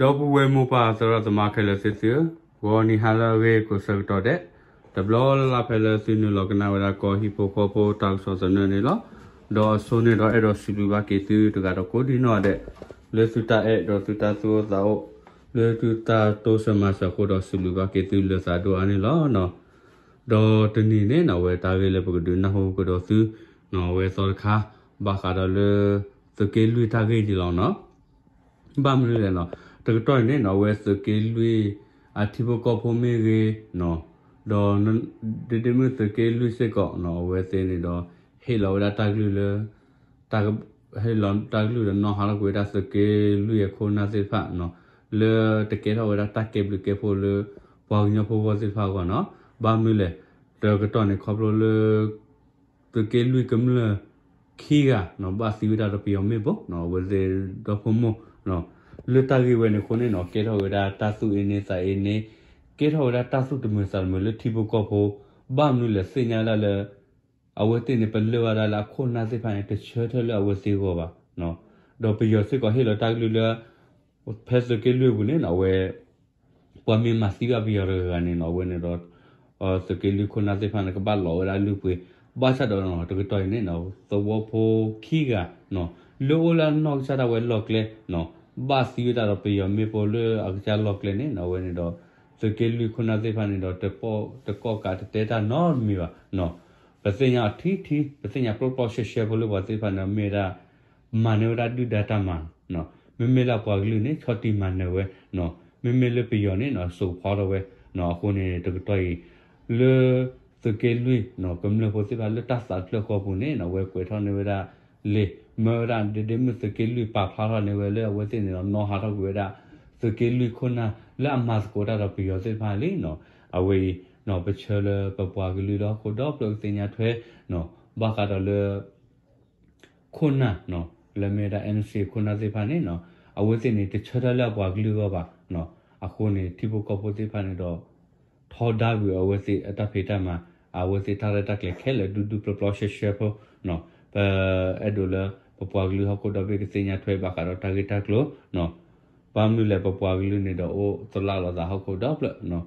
ဒီပုၢ်ဝဲၢ်မိၢ်ပၢ်သရၣ်သမါခဲလၢာ်သ့ၣ်သုဧၢ, ဂီၤနံၤဟါလၢအဂ့ၤကိးဆၢကတီၢ်ဒဲး, တဘျီလၢ်လၢ်ဖဲလၢသုနုာ်လီၤကနၣ်ဝဲဒၣ်ကီၢ်ဟံၣ်ဖိဃီဖိတၢ်ကစီၣ်သနၢၣ်န့ၣ်လီၤ. ဒီးအဆိန့ၣ်ဒီးအဲၣ်ဒိးစံးဘျုးဘၣ်က့ၤသုတဂၤဒီးကိးဒံနီၢ်ဒဲး, လၢသုတၢ်အဲၣ်ဒီးသုတၢ်သူၣ်အိၣ်သးအိၣ်, လၢသုတၢ်တိစၢၤမၤစၢၤအဃိဒီးစံးဘျုးဘၣ်က့ၤသုလၢသးဒိၣ်အါန့ၣ်လီၤ. ဒီးတနံၤန့ၣ်နီၢ် အဝဲတၢ်ဂ့ၢ်လၢပကဒုးနၢ်ဟူကဒီးသုနီၢ် အဝဲသီတခါ ဘၣ်ဃးဒီးလၢ သုးက့လွံၢ်တၢ်ဂ့ၢ်ဒ်လီၤနီၢ်. ဘၣ်မနုၤလဲၣ်နီၢ် တကတီၢ်အံၤန့ၣ်နီၢ် အဝဲသုးက့လွံၢ်အထံဖိကီၢ်ဖိမ့ၢ်ဂ့ၤနီၢ်, ဒီး ဒ့ဒ့မုၣ်သုးက့လွံၢ်စ့ၢ်ကီးနီၢ် အဝဲသ့ၣ်န့ၣ်ဒီး ဟ့ၣ်လီၤဝဲဒၣ်တၢ်ကလုၢ်လၢ တၢ် ဟ့ၣ်လီၤတၢ်ကလုၢ်ဒီးနီၣ်ဟးထီၣ်ကွံာ်ဝဲဒၣ်သုးက့လွံၢ်အခိၣ်နၢ်သ့ၣ်တဖၣ်နီၢ် လၢတကဲထီၣ်ဝဲဒၣ်တၢ်ကဲဘျုးကဲဖှိၣ်လၢ ပှၤကညီဖိဂီၢ်သ့ၣ်တဖၣ်အဂီၢ်နီၢ်. ဘၣ်မနုၤလဲၣ် တကတီၢ်န့ၣ်ခီဖျိလၢ သုးက့လွံၢ်ကမျၢၢ်ခံဂၤနီၢ် ဘၣ်သံဝဲဒၣ်ဒီးပယီၤမ့ၣ်ပိၢ်နီၢ် အဝဲသ့ၣ်ဒီဖိမိၢ်နီၢ်. လၢတၢ်ဂ့ၢ်ဝဲန့ၣ်အဃိန့ၣ်နီၢ် ကဲထီၣ်ဝဲဒၣ်တၢ်သူၣ်အ့န့သးအ့န့ ကဲထီၣ်ဝဲဒၣ်တၢ်သူၣ်တမုာ်သးတမုာ်လၢထံဖိကီၢ်ဖိ ဘၣ်မနုၤလဲၣ်သ့ၣ်ညါဝဲဒၣ်လၢ အဝဲသ့ၣ်န့ၣ် ပလၢၢ်ဘၣ်ဒၣ်လၢအခိၣ်နၢ်သ့ၣ်တဖၣ်န့ၣ် တဆၢထၢၣ်လၢအဝဲသ့ၣ်အဂီၢ်ဘၣ်. ဒီးပယီၤစ့ၢ်ကီးဟ့ၣ်လီၤတၢ်ကလုၢ်လၢ ဖဲသုးက့လွံၢ်အပူၤန့ၣ်နီၢ် အဝဲ ပှၤမ့ၢ်မၤသံဘၣ်ပယီၤတဂၤဂၤန့ၣ်နီၢ် အဝဲန့ၣ်ဒီး သုးက့လွံၢ်ခိၣ်နၢ်သ့ၣ်တဖၣ်န့ၣ် ကဘၣ်လီၤဝဲဒၣ်အလုၢ်အပှ့ၤ ဘၣ်ဆၣ်ဒီးနီၢ် တကတီၢ်အံၤန့ၣ်နီၢ် သဝီဖိခံဂၤနီၢ် လၢအိၣ်လၢအနီၢ်ကစၢ်ဒၣ်ဝဲလီၢ်ကျဲနီၢ် ဘၣ်သံဝဲဒၣ်ဒီးပယီၤမ့ၣ်ပိၢ်လၢအကစၢ်လီၢ်ကျဲန့ၣ်နီၢ် အဝဲန့ၣ်ဒီး သုးက့လွံၢ်ခိၣ်နၢ်သ့ၣ်တဖၣ်န့ၣ်ဒီး တကိးကးတတဲတၢ်နီတမံၤဘၣ်နီၢ်. ပသ့ၣ်ညါအီၤထံထံ ပသ့ၣ်ညါပျီပျီရှဲရှဲဖိလၢပှၤသ့ၣ်တဖၣ်န့ၣ် မ့ၢ်ဝဲဒၣ် မၤန့ၢ်ဝဲဒၣ်ဒုၣ်ဒါတၢ်မၤနီၢ်. မ့မ့ၢ်လၢအပှၤကလုာ်န့ၣ် ဆီၣ်တံၢ်မၤနၢၤဝဲနီၢ် မ့မ့ၢ်လၢပယီၤန့ၣ်နီၢ် စိာ်ဖီထီၣ်ဝဲနီၢ်. အဃိန့ၣ် တကတီၢ်အံၤ လၢ သုးက့လွံၢ်နီၢ် ကမျၢၢ်ဖိသ့ၣ်တဖၣ်လၢတၢ်သးတဖျၢၣ်ဃီပူၤန့ၣ်နီၢ် အဝဲကွဲးထီၣ်န့ၢ်ဝဲဒၣ်လံာ် မၢဝဲဒၣ်ဒ့ဒ့မုၣ်သုးက့လွံၢ်ပာ်ဖျါထီၣ်န့ၢ်ဝဲလၢအဝဲသ့ၣ်န့ၣ်ဒီး နီၣ်ဟးထီၣ်ကွံာ်ဝဲဒၣ် သုးက့လွံၢ်ခိၣ်နၢ်လၢအမၤသကိးတၢ်ဒီးပယီၤသ့ၣ်တဖၣ်လံနီၢ်. အဝဲအံၤနီၢ် ပဆၢလၢပပှၤကလုာ်လၢဟီၣ်ခိၣ်ဒီဖျၢၣ်ကသ့ၣ်ညါထွဲနီၢ် ဘၣ်ဃးဒီးလၢ ခိၣ်နၢ်နီၢ် လၢမ့ၢ်ဝဲဒၣ် NCA ခိၣ်နၢ်သ့ၣ်တဖၣ်န့ၣ်နီၢ် အဝဲသ့ၣ်န့ၣ် တဆၢထၢၣ်လၢအပှၤကလုာ်အဂီၢ်ဘၣ်နီၢ်. အဃိန့ၣ် ထံဖိကီၢ်ဖိသ့ၣ်တဖၣ်န့ၣ်ဒီး ထီဒါကွံာ်အဝဲသ့ၣ်အတၢ်ဖံးတၢ်မၤ အဝဲသ့ၣ်တၢ်ရဲၣ်တၢ်ကျဲၤခဲလၢာ်ဒူဒူပျီပျီရှဲရှဲဖိနီၢ်. ပအဲၣ်ဒိးလၢ ပပှၤကလုာ်ဟီၣ်ခိၣ်ဒီဘ့ၣ်ကသ့ၣ်ညါထွဲဘၣ်ဃးဒီးတၢ်ဂ့ၢ်တၢ်ကျိၤနီၢ်. ဘၣ်မနုၤလဲၣ် ပပှၤကလုာ်န့ၣ်ဒီးအိၣ်သလၣ်လိာ်သးဟီၣ်ခိၣ်ဒီဖျၢၣ်နီၢ်.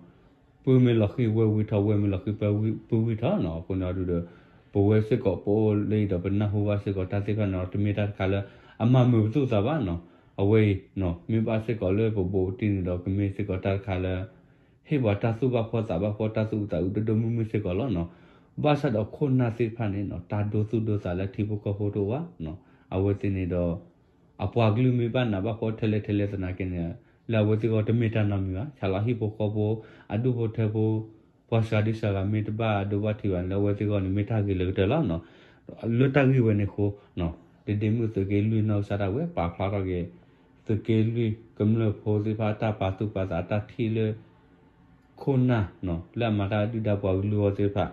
ပုၢ်မ့ၢ်လီၤဃံၤဝဲၢ်ဝံထီၣ် ဝဲၢ်မ့ၢ်လီၤဃံၤပုၢ်ဝံထီၣ်နီၢ်. အဃိန့ၣ်အဒုဒီး ပဝဲစ့ၢ်ကီးပအိၣ်လၢအံၤဒီးပနၢ်ဟူဘၣ်စ့ၢ်ကီးတၢ်သ့ၣ်တဖၣ်န့ၣ်ဒီး တမ့ၢ်တၢ်တခါလၢ အမၤမုာ်ပသူၣ်ပသးဘၣ်နီၢ်. အဝဲအံၤနီၢ် မ့ၢ်ဘၣ်စ့ၢ်ကီးလၢပဘူးပတံၢ်န့ၣ်ဒီး ကမ့ၢ်စ့ၢ်ကီးတၢ်တခါလၢ ဟ့ၣ်ပှၤတၢ်သူၣ်ဘၣ်ဖှီၣ်သးဘၣ်ဖှီၣ်တၢ်သူၣ်အုးသးအုးဒိၣ်ဒိၣ်မုၢ်မုၢ်စ့ၢ်ကီးလီၤနီၢ်. ဘၣ်ဆၣ်ဒီးခိၣ်နၢ်သ့ၣ်တဖၣ်န့ၣ်နီၢ် တၢ်ဒိသူၣ်ဒိသးလၢထံဖိကီၢ်ဖိတအိၣ်ဘၣ်နီၢ်. အဝဲသ့ၣ်န့ၣ်ဒီး အပှၤကလုာ်မ့ၢ်ဘၣ်နးဘၣ်ဖှီၣ်ထဲလဲၣ်ထဲလဲၣ်သနာ်က့န့ၣ် လၢအဝဲသ့ၣ်အဂီၢ်တမ့ၢ်တၢ်နီတမံၤဘၣ်. ဆၣ်လီၤဟံၣ်ဖိဃီဖိ အဒူၣ်ဖိထၢဖိ ပှၤစှၤဒံစှၤဂၤမ့ၢ်တဘၣ်ဒိဘၣ်ထံးဘၣ်န့ၣ် လၢအဝဲသ့ၣ်အဂီၢ်န့ၣ် မ့ၢ်တၢ်ဂ့ၤလၢကတၢၢ်လီၤနီၢ်. လၢတၢ်ဂ့ၢ်ဝဲန့ၣ်အဃိနီၢ် ဒ့ဒ့မုၣ်သုးက့လွံၢ်နီၢ်ကစၢ်ဒၣ်ဝဲပာ်ဖျါထီၣ်က့ၤ သုးက့လွံၢ်ကမျၢၢ်ဖိသ့ၣ်တဖၣ်အတၢ်ပာ်သူၣ်ပာ်သးအတၢ်ထံၣ်လၢ ခိၣ်နၢ်နီၢ် လၢအမၤတၢ်ဒုၣ်ဒါပှၤကလုာ်အဂီၢ်သ့ၣ်တဖၣ်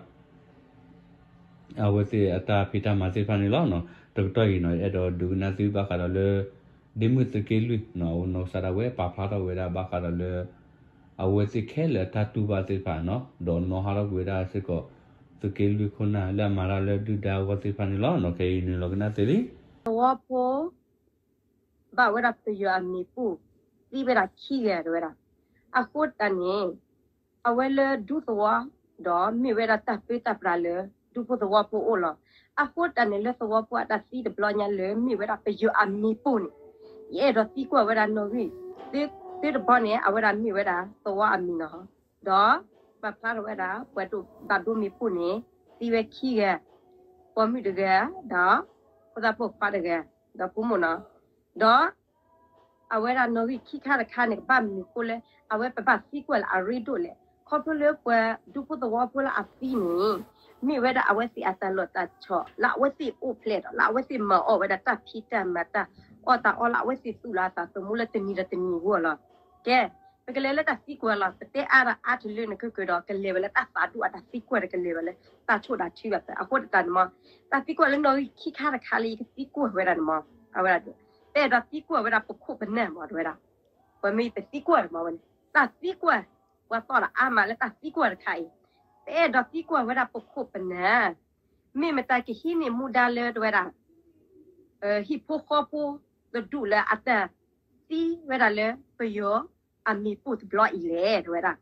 အဝဲသ့ၣ်အတၢ်ဖံးတၢ်မၤသ့ၣ်တဖၣ်န့ၣ်လီၤနီၢ်. တကတီၢ်အံၤနီၢ် ယအဲၣ်ဒိးဒုးကနၣ်သုဘၣ်ဃးဒီးလၢ ဒ့မုၣ်သုးက့လွံၢ်နီၢ် အဝဲနီၢ်ကစၢ်ဒၣ်ဝဲပာ်ဖျါထီၣ်ဝဲဒၣ်ဘၣ်ဃးဒီးလၢ အဝဲသ့ၣ်ခဲလၢာ်အတၢ်တူၢ်ဘၣ်သ့ၣ်တဖၣ်နီၢ် ဒီးနီၣ်ဟးထီၣ်ကွံာ်ဝဲဒၣ်စ့ၢ်ကီး သုးက့လွံၢ်ခိၣ်နၢ်လၢအမၤတၢ်လၢဒုၣ်ဒါအဂီၢ်သ့ၣ်တဖၣ်န့ၣ်လီၤနီၢ်. ခဲအံၤနုာ်လီၤကနၣ်သ့လံ. သဝီဖိ ဘၣ်ဝဲဒၣ်ပယီၤအမံၤပူၣ် သံဝဲဒၣ်ခံဂၤတဲဝဲဒၣ်. အဃိတၢ်န့ၣ် အဝဲလၢဒူသဝီ ဒီးမ့ၢ်ဝဲဒၣ်တၢ်ပၢတၢ်ပြးလၢ ဒူဖိသဝီဖိအအိၣ်လီၤ. အဃိတၢ်န့ၣ်လၢသဝီဖိအတၢ်သံတဘျီညါလၢမ့ၢ်ဝဲဒၣ်ပယီၤအမံၤပူၣ်န့ၣ် ယအဲၣ်ဒိးသံကွၢ်ဝဲဒၣ်နီၣ်ဂံၢ် သုတဘီန့ၣ် အဝဲဒၣ်မ့ၢ်ဝဲဒၣ်သဝီအမံၤနီၣ်. ဒီးပာ်ဖျါထီၣ်ဝဲဒၣ် ပှၤဒိၣ်ဘၣ်ဒိမံၤပူၣ်န့ၣ် သံဝဲခံဂၤ, ပိာ်မုၣ်တဂၤ ဒီး ဖိသၣ်ပိာ်ခွါတဂၤ ဒီးဖိမုၣ်နီၣ်. ဒီး အဝဲဒၣ်နီၣ်ဂံၢ်ခံခါတခါန့ၣ် ကဘၣ်မနုၤဃိလၢ အဝဲပဘၣ်သံကွၢ်လၢအရ့ဒိၣ်လဲၣ်. ခီဖျိလၢပှၤဒူဖိသဝီဖိလၢအသံန့ၣ် မ့ၢ်ဝဲဒၣ်အဝဲသ့ၣ်အတၢ်လီၢ်တၢ်ဆီၣ်လၢအဝဲသ့ၣ်အိၣ်ဖျဲၣ်ဒီး လၢအဝဲသ့ၣ်မၤအီၣ်ဝဲဒၣ်တၢ်ဖံးတၢ်မၤတၢ်အီၣ်တၢ်အီလၢ အဝဲသ့ၣ်သူၣ်လီၤအသးသမူလၢတနံၤဒီးတနံၤအဂီၢ်လီၤ. ကဲ, ပကလဲၤလၢတၢ်သံကွၢ်လီၤ. ပတဲအါဒီးအါတလၢန့ၣ် ခဲကဒီး ကလဲၤဝဲလၢတၢ်သးဒူၣ်အတၢ်သံကွၢ်ဒီး ကလဲၤဝဲလၢတၢ်ဆိၣ်တၢ်ထုဘၣ်ဖဲ အဃိတၢ်န့ၣ်မ့ၢ် တၢ်သံကွၢ်လၢနီၣ်ဂံၢ်ခံခါတခါလၢယကသံကွၢ်ဝဲဒၣ်န့ၣ်မ့ၢ် အဝဲဒၣ် ပအဲၣ်ဒိးသံကွၢ်ဝဲဒၣ်ပခိၣ်ပနၢ်မ့ၢ်တဲဝဲဒၣ်. ပှၤမ့ၢ်ပသံကွၢ်န့ၣ်မ့ၢ်ဝဲန့ၣ် တၢ်သံကွၢ် ပှၤသီၣ်ဒီးအါမးလၢတၢ်သံကွၢ်တခါအံၤ ပအဲၣ်ဒိးသံကွၢ်ဝဲဒၣ်ပခိၣ်ပနၢ် မ့ၢ်မတၤကဟံးန့ၢ်မူဒါလၢတဲဝဲဒၣ် ဟံၣ်ဖိဃီဖိတဒူၣ်လၢအတၢ် ဘၣ်သံဝဲဒၣ်လၢပယီၤအမ့ၣ်ပိၢ်တဘျီအံၤလဲၣ် တဲဝဲဒၣ်.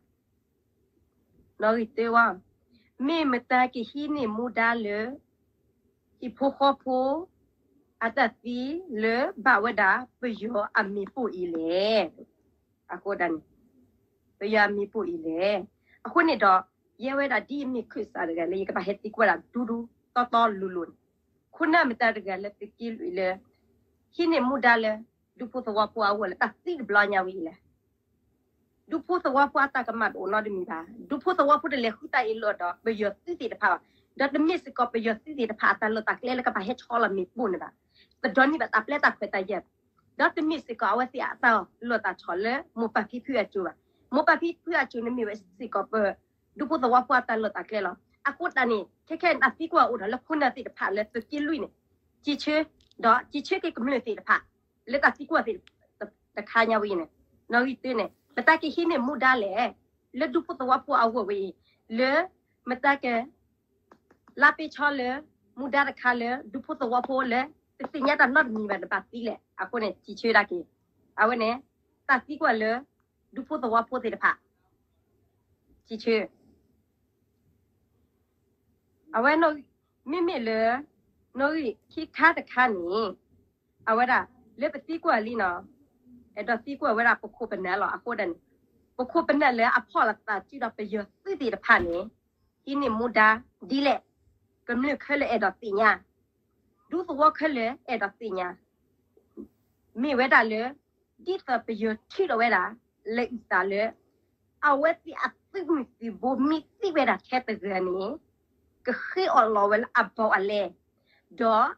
နီၣ်ဂံၢ်တၢဝီ, မ့ၢ်မတၤကဟံးန့ၢ်မူဒါလၢ ဟံၣ်ဖိဃီဖိအတၢ်သံလၢဘၣ်ဝဲဒၣ်ပယီၤအမ့ၣ်ပိၢ်အံၤလဲၣ်. အဃိဒၣ်န့ၣ် ပယီၤအမ့ၣ်ပိၢ်အံၤလဲၣ်. အဃိန့ၣ်ဒီး ယဲဝဲဒၣ်ဒ်အမ့ၢ်ခၢၣ်စးတဂၤလၢ ယကဘၣ်ဟဲသံကွၢ်ဒၣ်ဒူဒူတီတီလိၤလိၤန့ၣ်, ခိၣ်နၢ်မတၤတဂၤလၢသုးက့လွံၢ်လၢ ဟံးန့ၢ်မူဒါလၢ ဒူဖိသဝီဖိအဂီၢ်လၢတၢ်သံတဘျီညါဝဲအံၤလဲၣ်. ဒူဖိသဝီဖိအတၢ်ကမၣ်တအိၣ်နီတမံၤဘၣ်. ဒူဖိသဝီဖိတလဲၤဃုတၢ်အ့ၣ်လိာ်ဒီးပယီၤသုးသ့ၣ်တဖၣ်ဘၣ်. ဒီးတမ့ၢ်စ့ၢ်ကီးပယီၤသုးသ့ၣ်တဖၣ်အတၢ်လီၢ်တၢ်ကျဲလၢကဘၣ်ဟဲဆီလီၤမ့ၣ်ပိၢ်န့ၣ်ဘၣ်. တဒိးန့ၢ်ဘၣ်တၢ်ပျဲတၢ်ခွဲးတၢ်ယာ်ဘၣ်. ဒီးတမ့ၢ်စ့ၢ်ကီးအဝဲသ့ၣ်အတၢ်လီၢ်တၢ်ဆီလၢမိၢ်ပၢ်ဖံဖုအစိၤဘၣ်. မိၢ်ပၢ်ဖံဖုအစိၤန့ၣ်မ့ၢ်ဝဲစ့ၢ်ကီးပ ဒူဖိသဝီဖိအတၢ်လီၢ်တၢ်ကျဲလီၤ. အဃိတၢ်န့ၣ် ခဲခဲအံၤတၢ်သံကွၢ်အိၣ်ဒီးလၢခိၣ်နၢ်သ့ၣ်တဖၣ်လၢသုးက့လွံၢ်န့ၣ် စံးဆၢ, ဒီးစံးဆၢက့ၤကမျၢၢ်သ့ၣ်တဖၣ် လၢတၢ်သံကွၢ်သ့ၣ်တခါညါဝဲအံၤန့ၣ်, နီၣ်ဂံၢ်တၢန့ၣ် မတၤကဟံးန့ၢ်မူဒါလဲၣ် လၢဒူဖိသဝီဖိအဂီၢ်ဝဲအံၤ, လၢမတၤက လါပ့ၤဆီလၢ မူဒါတခါလၢ ဒူဖိသဝီဖိလၢ တသ့ၣ်ညါတၢ်နီတမံၤဘၣ်န့ၣ် ဘၣ်သံလဲၣ်. အဃိန့ၣ် စံးဆၢဒၣ်က့ၤ, အဝဲန့ၣ် တၢ်သံကွၢ်လၢ ဒူဖိသဝီဖိသ့ၣ်တဖၣ် စံးဆၢ အဝဲ မ့မ့ၢ်လၢ နီၣ်ဂံၢ်ခံခါတခါန့ၣ် အဝဲဒၣ် လၢပသံကွၢ်လံနီၤ, အဲၣ်ဒိးသံကွၢ်ဝဲဒၣ်ပခိၣ်ပနၢ်လီၤ. အဃိဒၣ်န့ၣ် ပခိၣ်ပနၢ်လၢအဖီၣ်လိာ်သးစုဒီးပယီၤသုးသ့ၣ်တဖၣ်န့ၣ် ဟံးန့ၢ်မူဒါဒ်လဲၣ်. ကမျၢၢ်ခဲလၢာ်အဲၣ်ဒိးသ့ၣ်ညါ, ဒူသဝီခဲလၢာ်အဲၣ်ဒိးသ့ၣ်ညါ မ့ၢ်ဝဲဒၣ်လၢ ဒ်သိးပယီၤထုးထီၣ်ဝဲဒၣ် လၢအံသးလၢ အဝဲသ့ၣ်အသုးမုၢ်သုးဘိမ့ၢ်သံဝဲဒၣ်ထဲတဂၤန့ၣ် ကဃ့အီၣ်လီၤဝဲလၢအဘူးအလဲ, ဒီး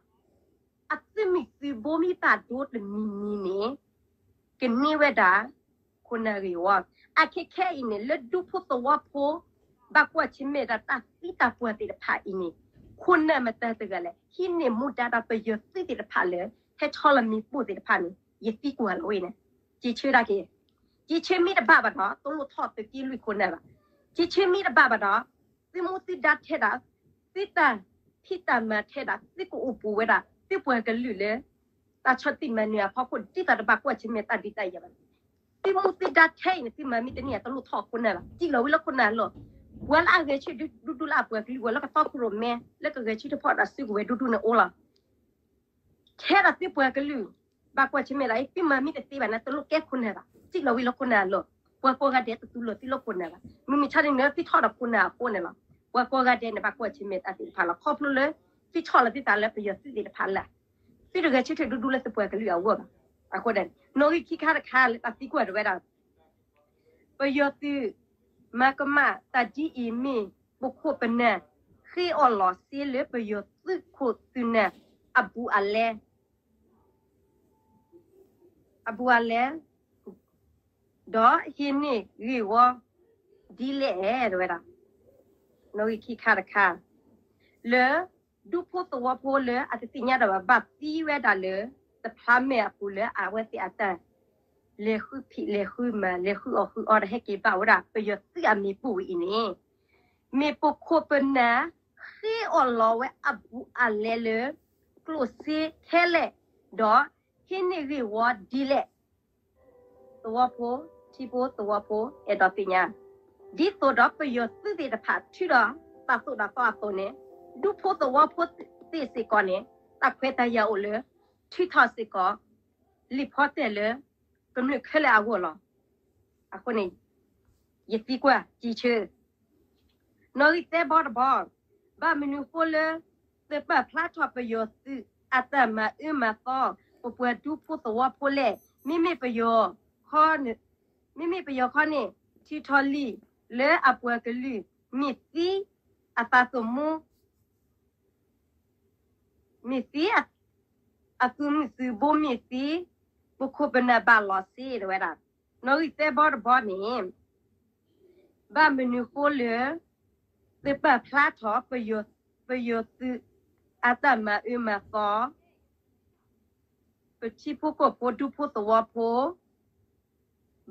အသုးမုၢ်သုးဘိမ့ၢ်ဘၣ်ဒိတမံၤမံၤန့ၣ် ကန့ၢ်ဝဲဒၣ် ခိၣ်နၢ်ဂ့ၢ်ဝီ. အခဲခဲအံၤန့ၣ် လၢဒူဖိသဝီဖိ ဘၣ်ကွၢ်ဆၢၣ်မဲာ်ဒၣ်တၢ်သံတၢ်ပှၢ်သ့ၣ်တဖၣ်အံၤန့ၣ် ခိၣ်နၢ်မတၤတဂၤလဲၣ် ဟံးန့ၢ်မူဒါဒီးပယီၤသုးသ့ၣ်တဖၣ်လၢ ဟဲဆီလီၤမ့ၣ်ပိၢ်သ့ၣ်တဖၣ်န့ၣ် ယသံကွၢ်လီၤဝဲန့ၣ်, စံးဆၢဒၣ်က့ၤ, စံးဆၢမ့ၢ်တဘၣ်ဘၣ်ဒီး တလိၣ်ထီၣ်သုးက့လွံၢ်ခိၣ်နၢ်ဘၣ်. စံးဆၢမ့ၢ်တဘၣ်ဘၣ်ဒီး သုမူသုဒါထဲဒၣ် သုတၢ်ဖံးတၢ်မၤထဲဒၣ် သုကအိၣ်ပူၤဝဲဒၣ် သုပှၤကလုာ်လၢ တၢ်ဆီၣ်တံၢ်မၤနၢၤအဖီခိၣ် ဒ်သိးတဘၣ်ကွၢ်ဆၢၣ်မဲာ်တၢ်ဒုးတၢ်ယၤဘၣ်. သုမူသုဒါထဲအံၤန့ၣ် သုမၤမ့ၢ်တန့ၢ် တလိၣ်ထီၣ်ခိၣ်နၢ်ဘၣ်. စံးလီၤဝဲလၢခိၣ်နၢ်အလီၢ်, ပှၤလၢအဂဲၤဆၢထၢၣ်ဒူဒူလၢအပှၤကလုာ် ပှၤလၢကသီခိၣ်ရိၣ်မဲ လၢကဂဲၤဆၢထၢၣ်ဖီၣ်တၢ်စုကဝဲၤဒူဒူန့ၣ်အိၣ်လီၤ. ထဲဒၣ်သုပှၤကလုာ် ဘၣ်ကွၢ်ဆၢၣ်မဲာ်ဒၣ်အံၤ သုမၤမ့ၢ်တသ့ဘၣ်န့ၣ် တလိၣ်ကဲခိၣ်နၢ်ဘၣ်. စံးလီၤဝဲလၢခိၣ်နၢ်အလီၢ်, ပှၤကိးဂၤဒဲးတတူၢ်လိာ်သုလၢခိၣ်နၢ်ဘၣ်. မုၢ်မဆါန့ၣ် သုထီၣ်ဒီးခိၣ်နၢ်အဃိန့ၣ်လီၤ. ပှၤကိးဂၤဒဲးန့ၣ် ဘၣ်ကွၢ်ဆၢၣ်မဲာ်တၢ်သ့ၣ်တဖၣ်လီၤ. ခီဖျိလၢ သုဆီၣ်လီၤသုသးလၢပယီၤသုးသ့ၣ်တဖၣ်လၢ သုတဂဲၤဆၢထၢၣ်ဒူဒူလၢသုပှၤကလုာ်အဂီၢ်ဘၣ်. အဃိဒၣ်န့ၣ် နီၣ်ဂံၢ်ခံခါတခါလၢတၢ်သံကွၢ်တဝဲဒၣ် ပယီၤသုး မၤကမၣ်တၢ်ဒ်အံၤမ့ၢ် ပခိၣ်ပနၢ် ဃ့အီၣ်လီၤစ့လၢပယီၤသုးခိၣ်သုးနၢ် အဘူးအလဲ အဘူးအလဲ ဒီးဟံးန့ၢ်ဂ့ၢ်ဝီ ဒ်လဲၣ် တဲဝဲဒၣ် နီၣ်ဂံၢ်ခံခါတခါ လၢ ဒူဖိသဝီဖိလၢအတသ့ၣ်ညါတၢ်ဘၣ် ဘၣ်သံဝဲဒၣ်လၢ တဖျါမဲာ်အပူၤလၢအဝဲသ့ၣ်အတၢ် လဲၤဃုဖံးလဲၤဃုမၤ လဲၤဃုအီၣ်ဃုအီဒီး ဟဲက့ၤဘၣ်ဝဲဒၣ် ပယီၤသုးအမ့ၣ်ပိၢ်ဝဲအံၤန့ၣ် မ့ၢ်ပခိၣ်ပနၢ် ဃ့အီၣ်လီၤဝဲအဘူးအလဲလၢ ကျိၣ်စ့ခဲလၢာ် ဒီးဟံးန့ၢ်ဂ့ၢ်ဝီဒ်လဲၣ် သဝီဖိ ထံဖိသဝီဖိ အဲၣ်ဒိးသ့ၣ်ညါ ဒ်သိးဒီးပယီၤသုးသ့ၣ်တဖၣ်ထုးဒီးတၢ်သိၣ်တၢ်သီအသိးန့ၣ် ဒူဖိသဝီဖိသ့ၣ်စ့ၢ်ကီးန့ၣ် တၢ်ခွဲးတၢ်ယာ်အိၣ်လၢ ထုးထီၣ်စ့ၢ်ကီး လံာ်ဖီတဲၣ်လၢ ကမျၢၢ်ခဲလၢာ်အဂီၢ်လီၤ. အဃိန့ၣ် ယသံကွၢ်စံးဆၢ နီၣ်ဂံၢ်သၢဘီတဘီ ဘၣ်မနုၤဃိလၢ သုးပာ်ဖျါထီၣ်ပယီၤသုးအတၢ်မၤအၢမၤသီ ပပှၤဒူဖိသဝီဖိလဲၣ်. မ့မ့ၢ်ပယီၤ မ့မ့ၢ်ပယီၤခီန့ၣ် ထုးထီၣ်လံာ်လၢအပှၤကလုာ် မ့ၢ်သံအသးသမူ မ့ၢ်သံ အသုးမုၢ်သုးဘိမ့ၢ်သံ ပခိၣ်ပနၢ်ဘၣ်လီၤစ့ တဲဝဲဒၣ် နီၣ်ဂံၢ်သၢဘီတဘီန့ၣ် ဘၣ်မနုၤဃိလၢ သုးပာ်ဖျါထီၣ် ပယီၤသုး အတၢ်မၤအၢမၤသီ ပထံဖိကီၢ်ဖိဒူဖိသဝီဖိ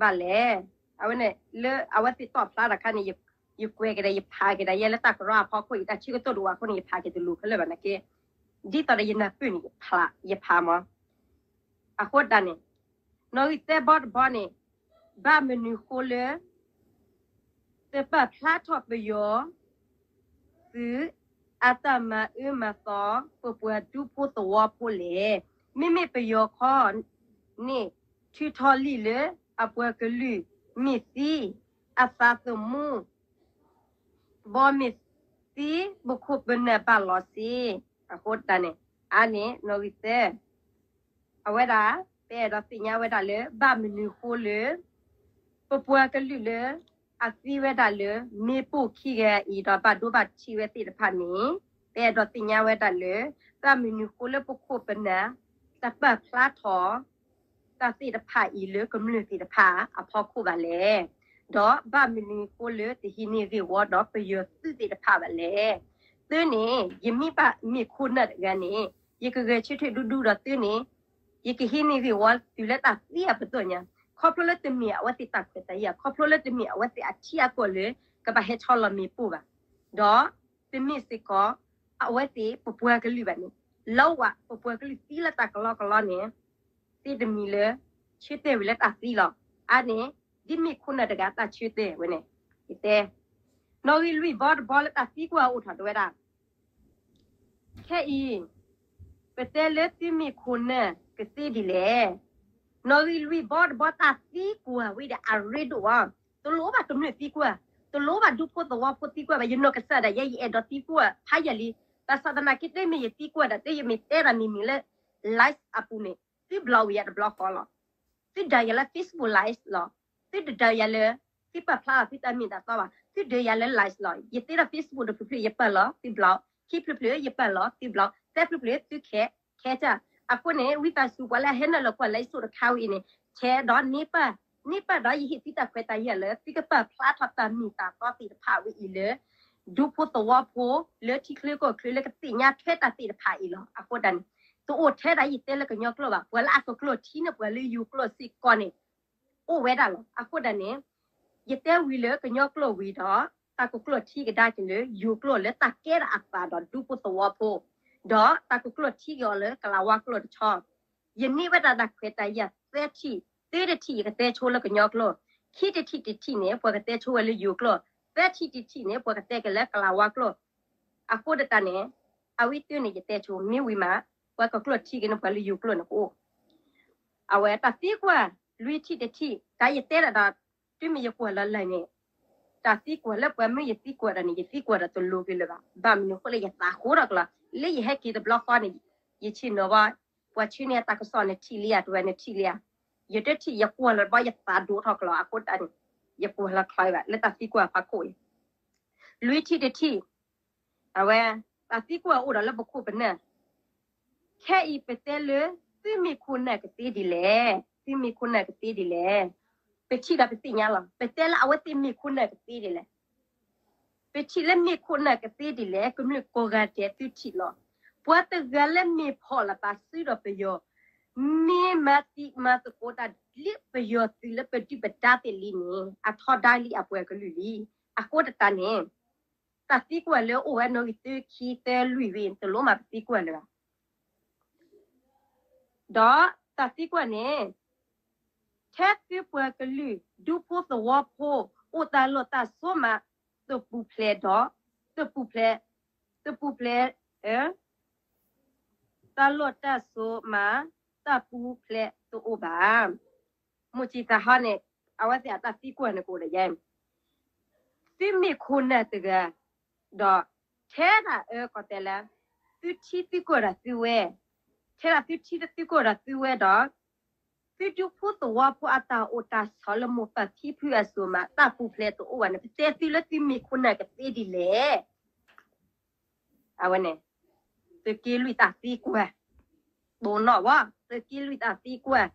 ဘၣ်လဲၣ်. အဝဲန့ၣ် လၢအဝဲသ့ၣ်တီၣ်ဖျါတခါန့ၣ် ယကွဲးက့ၤဒီး ယဖးက့ၤဒီး ယဲလၢတၢ်ကရၢအဖီခိၣ်အံၤ တၢ်ဆၢကတီၢ်တအိၣ်အဃိန့ၣ် ယဖးက့ၤတလိၤခဲလၢာ်ဘၣ်နာ်က့ ဒ်သိးဒီးယနၢ်ပၢၢ်န့ၣ် ယဖးမး. အဃိတၢ်န့ၣ် နီၣ်ဂံၢ်သၢဘီတဘီန့ၣ် ဘၣ်မနုၤဃိလၢ တပာ်ဖျါထီၣ်ပယီၤ သုးအတၢ်မၤအၢမၤသီ ပပှၤဒူဖိသဝီဖိလဲၣ်. မ့မ့ၢ်ပယီၤခီန့ၣ် ထုးထီၣ်လံာ်လၢအပှၤကလုာ်မ့ၢ်သံ အသးသမူ ဘီမ့ၢ်သံ ပခိၣ်ပနၢ်ဘၣ်လီၤစ့ၢ်. အဃိတၢ်န့ၣ် အါန့ၣ်နီၣ်ဂံၢ်သၢ အဝဲဒၣ် ပအဲၣ်ဒိးသ့ၣ်ညါဝဲဒၣ်လၢ ဘၣ်မနုၤဃိလၢ ပပှၤကလုာ်လၢ အသံဝဲဒၣ်လၢ မ့ၣ်ပိၢ်ခံဂၤအံၤဒီးဘၣ်ဒိဘၣ်ထံးဝဲသ့ၣ်တဖၣ်န့ၣ် ပအဲၣ်ဒိးသ့ၣ်ညါဝဲဒၣ်လၢ ဘၣ်မနုၤဃိလၢပခိၣ်ပနၢ် တပာ်ဖျါထီၣ် တၢ်သ့ၣ်တဖၣ်အံၤလၢကမျၢၢ်သ့ၣ်တဖၣ်အဖီခိၣ်ဘၣ်လဲၣ်. ဒီးဘၣ်မနုၤဃိလၢတဟံးန့ၢ်ဂ့ၢ်ဝီဒီးပယီၤသုးသ့ၣ်တဖၣ်ဘၣ်လဲၣ်. သုန့ၣ် ယမ့ၢ်ဘၣ်မ့ၢ်ခိၣ်နၢ်တဂၤန့ၣ် ယကဂဲၤဆၢထၢၣ်ဒူဒူဒီးသုန့ၣ် ယကဟံးန့ၢ်ဂ့ၢ်ဝီတုၤလၢတၢ်သံအပတီၢ်ညါ, ခီဖျိလၢတမ့ၢ်အဝဲသ့ၣ်တၢ်ခွဲးတၢ်ယာ်, ခီဖျိလၢတမ့ၢ်အဝဲသ့ၣ်အထံအကီၢ်လၢ ကဘၣ်ဟဲဆီလီၤမ့ၣ်ပိၢ်ဘၣ်, ဒီးတမ့ၢ်စ့ၢ်ကီး အဝဲသ့ၣ်ပပှၤကလုာ်ဘၣ်န့ၣ်, လၢဝဲပပှၤကလုာ်သံလၢတၢ်ကလီကလီန့ၣ် သ့တမံၤလၢ ဆၢတဲာ်ဝံၤလၢတၢ်သံလီၤ. အါန့ၣ် ဒ်မ့ၢ်ခိၣ်နၢ်တဂၤတၢ်ဆၢတဲာ်ဝဲန့ၣ် ယတဲ နီၣ်ဂံၢ်လွံၢ်ဘီတဘီလၢတၢ်သံကွၢ်အိၣ်ထီၣ်တဝဲဒၣ် ခဲအံၤ ပတဲလၢသုမ့ၢ်ခိၣ်နၢ်ကသ့ဒ်လဲၣ်. နီၣ်ဂံၢ်လွံၢ်ဘီတဘီတၢ်သံကွၢ်ဝဲဒီးအရ့ဒိၣ်ဝဲ, တလိၣ်ဘၣ်ကမျၢၢ်သံကွၢ်, တလိၣ်ဘၣ်ဒူဖိသဝီဖိသံကွၢ်ဘၣ်, ယနီၢ်ကစၢ်ဒၣ်ယဲ ယအဲၣ်ဒိးသံကွၢ်ဖးယံာ်လံ, ဘၣ်ဆၣ်သနာ်က့တမ့ၢ်ယသံကွၢ်ဒီး တမ့ၢ်ယမ့ၢ်တဲတၢ်မံၤမံၤလၢ live အပူၤန့ၣ် သု block ဝံၤယၤတဘျီဃီလီၤ. သုဒၢးယၤလၢ Facebook live လီၤ. သုတဒၢးယၤလၢ သုပာ်ဖျါလီၤသုတၢ်မ့ၢ်တၢ်တီဘၣ်. သုဒၢးယၤလၢ live လီၤ. ယသ့ဒီး Facebook တဖျၢၣ်ဖျၢၣ်ယပာ်လီၤသု block, ခံဖျၢၣ်ဖျၢၣ်ယပာ်လီၤသု block, သၢဖျၢၣ်ဖျၢၣ်သုခဲ ခဲတၢ်. အဃိန့ၣ် ဝံသးစူၤပှၤလၢအဟဲနုာ်လီၤကွၢ် live တခါဝဲအံၤန့ၣ် share ဒီး န့ၢ်ပာ်, န့ၢ်ပာ်ဒီးယဟ့ၣ်သုတၢ်ခွဲးတၢ်ယာ်လၢ သုကပာ်ဖျါထီၣ်တၢ်မ့ၢ်တၢ်တီသ့ၣ်တဖၣ်ဝဲအံၤလၢ ဒူဖိသဝီဖိလၢထံချၢကီၢ်ချၢလၢကသ့ၣ်ညါထွဲတၢ်သ့ၣ်တဖၣ်အံၤလီၤ. အဃိတၢ်န့ၣ် တအိၣ်ထဲဒၣ်ယတဲလၢကညီကျိာ်ဘၣ်, ပှၤလၢအကကျိာ်ထံန့ၣ် ပှၤလၢယိၤကျိာ်စ့ၢ်ကီးန့ၣ် အိၣ်ဝဲဒၣ်လီၤ. အဃိတၢ်န့ၣ် ယတဲဝံၤလၢကညီကျိာ်ဝံၤဒီး တၢ်ကကျိာ်ထံကဒါက့ၤလၢယိၤကျိာ်လၢတၢ်ကဲထီၣ်အသးဒီးဒူဖိသဝီဖိ, ဒီးတၢ်ကကျိာ်ထံက့ၤအီၤလၢကလးဝါကျိာ်တဆီ, ယန့ၢ်ဝဲဒၣ်တၢ်ခွဲးတၢ်ယာ်သၢထံၣ်, သၢတထံၣ်ယကတဲဆိလၢကညီကျိာ်, ခံတထံၣ်တထံၣ်န့ၣ် ပှၤကတဲဆိဝဲလၢယိၤကျိာ်, သၢထံၣ်တထံၣ်န့ၣ် ပှၤကတဲက့ၤလၢကလးဝါကျိာ်. အဃိတၢ်န့ၣ် အဝဲသ့ၣ်န့ၣ် ယတဲဆိမ့ၢ်ဝံၤမး ပှၤကကျိာ်ထံက့ၤန့ၣ် ပှၤလၢယိၤကျိာ်န့ၣ်ကအိၣ် အဝဲတၢ်သံကွၢ် လွံၢ်ထံၣ်တထံၣ် တၢ်ယတဲဒၣ်ဒီး တုၤမ့ၢ်ယကွၢ်လီၤလၢ်န့ၣ် တၢ်သံကွၢ်လၢပှၤမ့ၢ်ယသံကွၢ်ဒီးန့ၣ် ယသံကွၢ်ဒီးတလိၤက့ၤလၢၤဘၣ်. ဘၣ်မနုၤအဃိလၢယသးဃိထီၣ်ကလီၤ, လၢယဟဲက့ၤတဘျီဃီန့ၣ် ယဆ့ၣ်နီၤဝဲ, ပှၤဆှၢန့ၢ်တၢ်ကစီၣ်နထံၣ်လံဧါ တဝဲနထံၣ်လံဧါ, ယတထံၣ်ယကွၢ်လီၤတဘျီ ယသးဒိၣ်ထီၣ်ကလီၤ. အဃိတၢ်န့ၣ် ယကွၢ်လီၤချီဘၣ် လၢတၢ်သံကွၢ်ဖးခိၣ်အံၤ လွံၢ်ထံၣ်တထံၣ် အဝဲ တၢ်သံကွၢ်အိၣ်ဒီးလၢပခိၣ်ပနၢ်, ခဲအံၤပတဲလၢ သုမ့ၢ်ခိၣ်နၢ်ကသ့ဒ်လဲၣ်, သုမ့ၢ်ခိၣ်နၢ်ကသ့ဒ်လဲၣ်. ပထံၣ်ဒီးပသ့ၣ်ညါလီၤ. ပတဲလၢအဝဲသ့ၣ်မ့ၢ်ခိၣ်နၢ်ကသ့ဒ်လဲၣ်. ပထံၣ်လၢမ့ၢ်ခိၣ်နၢ်ကသ့ဒ်လဲၣ် ကမျၢၢ်ကိးဂၤဒဲးသုထံၣ်လီၤ. ပှၤတဂၤလၢမ့ၢ်ဖီၣ်လီၤသးစုဒီးပယီၤ မ့ၢ်မၤသံမၤသကိးတၢ်လၢပယီၤသုးလၢပဒုၣ်ပဒါသ့ၣ်လံန့ၣ် အထီဒါလံအပှၤကလုာ်လံ. အဃိတၢ်န့ၣ် တၢ်သံကွၢ်လၢအိၣ်ဝဲနီၣ်ဂံၢ်သၢ ခံ သၢ လွံၢ်ဝံၤ တလိၣ်မးပသံကွၢ်လၢၤဘၣ်. ဒီးတၢ်သံကွၢ်န့ၣ် ထဲသုပှၤကလုာ် ဒူဖိသဝီဖိ အိၣ်တၢ်လီၢ်တၢ်စိမး တပူၤဖျဲးဒီး တပူၤဖျဲး တပူၤဖျဲး တၢ်လီၢ်တၢ်စိမး တၢ်ပူၤဖျဲးတအိၣ်ဘၣ်. မိၢ်စံသးဟီန့ၣ် အဝဲသ့ၣ်အတၢ်သံကွၢ်န့ၣ်ကအိၣ်ဒီးယဲ သုမ့ၢ်ခိၣ်နၢ်တဂၤ ဒီးထဲဒၣ်အၢကီၢ်တဲလၢ သုထံသုကီၢ်ဒီးသုဝဲ, ထဲဒၣ်သုထံသုကီၢ်ဒီးသုဝဲဒီး သုဒူဖိသဝီဖိအတၢ်အိၣ်တၢ်ဆိးလၢမိၢ်ပၢ်ဖံဖုအစိၤမး တၢ်ပူၤဖျဲးတအိၣ်ဘၣ်န့ၣ် ပတဲသုလၢသုမ့ၢ်ခိၣ်နၢ်ကသ့ဒ်လဲၣ်. အဝဲန့ၣ် သုးက့လွံၢ်တၢ်သံကွၢ် တိၢ်နီၣ်ဝဲ သုးက့လွံၢ်တၢ်သံကွၢ်,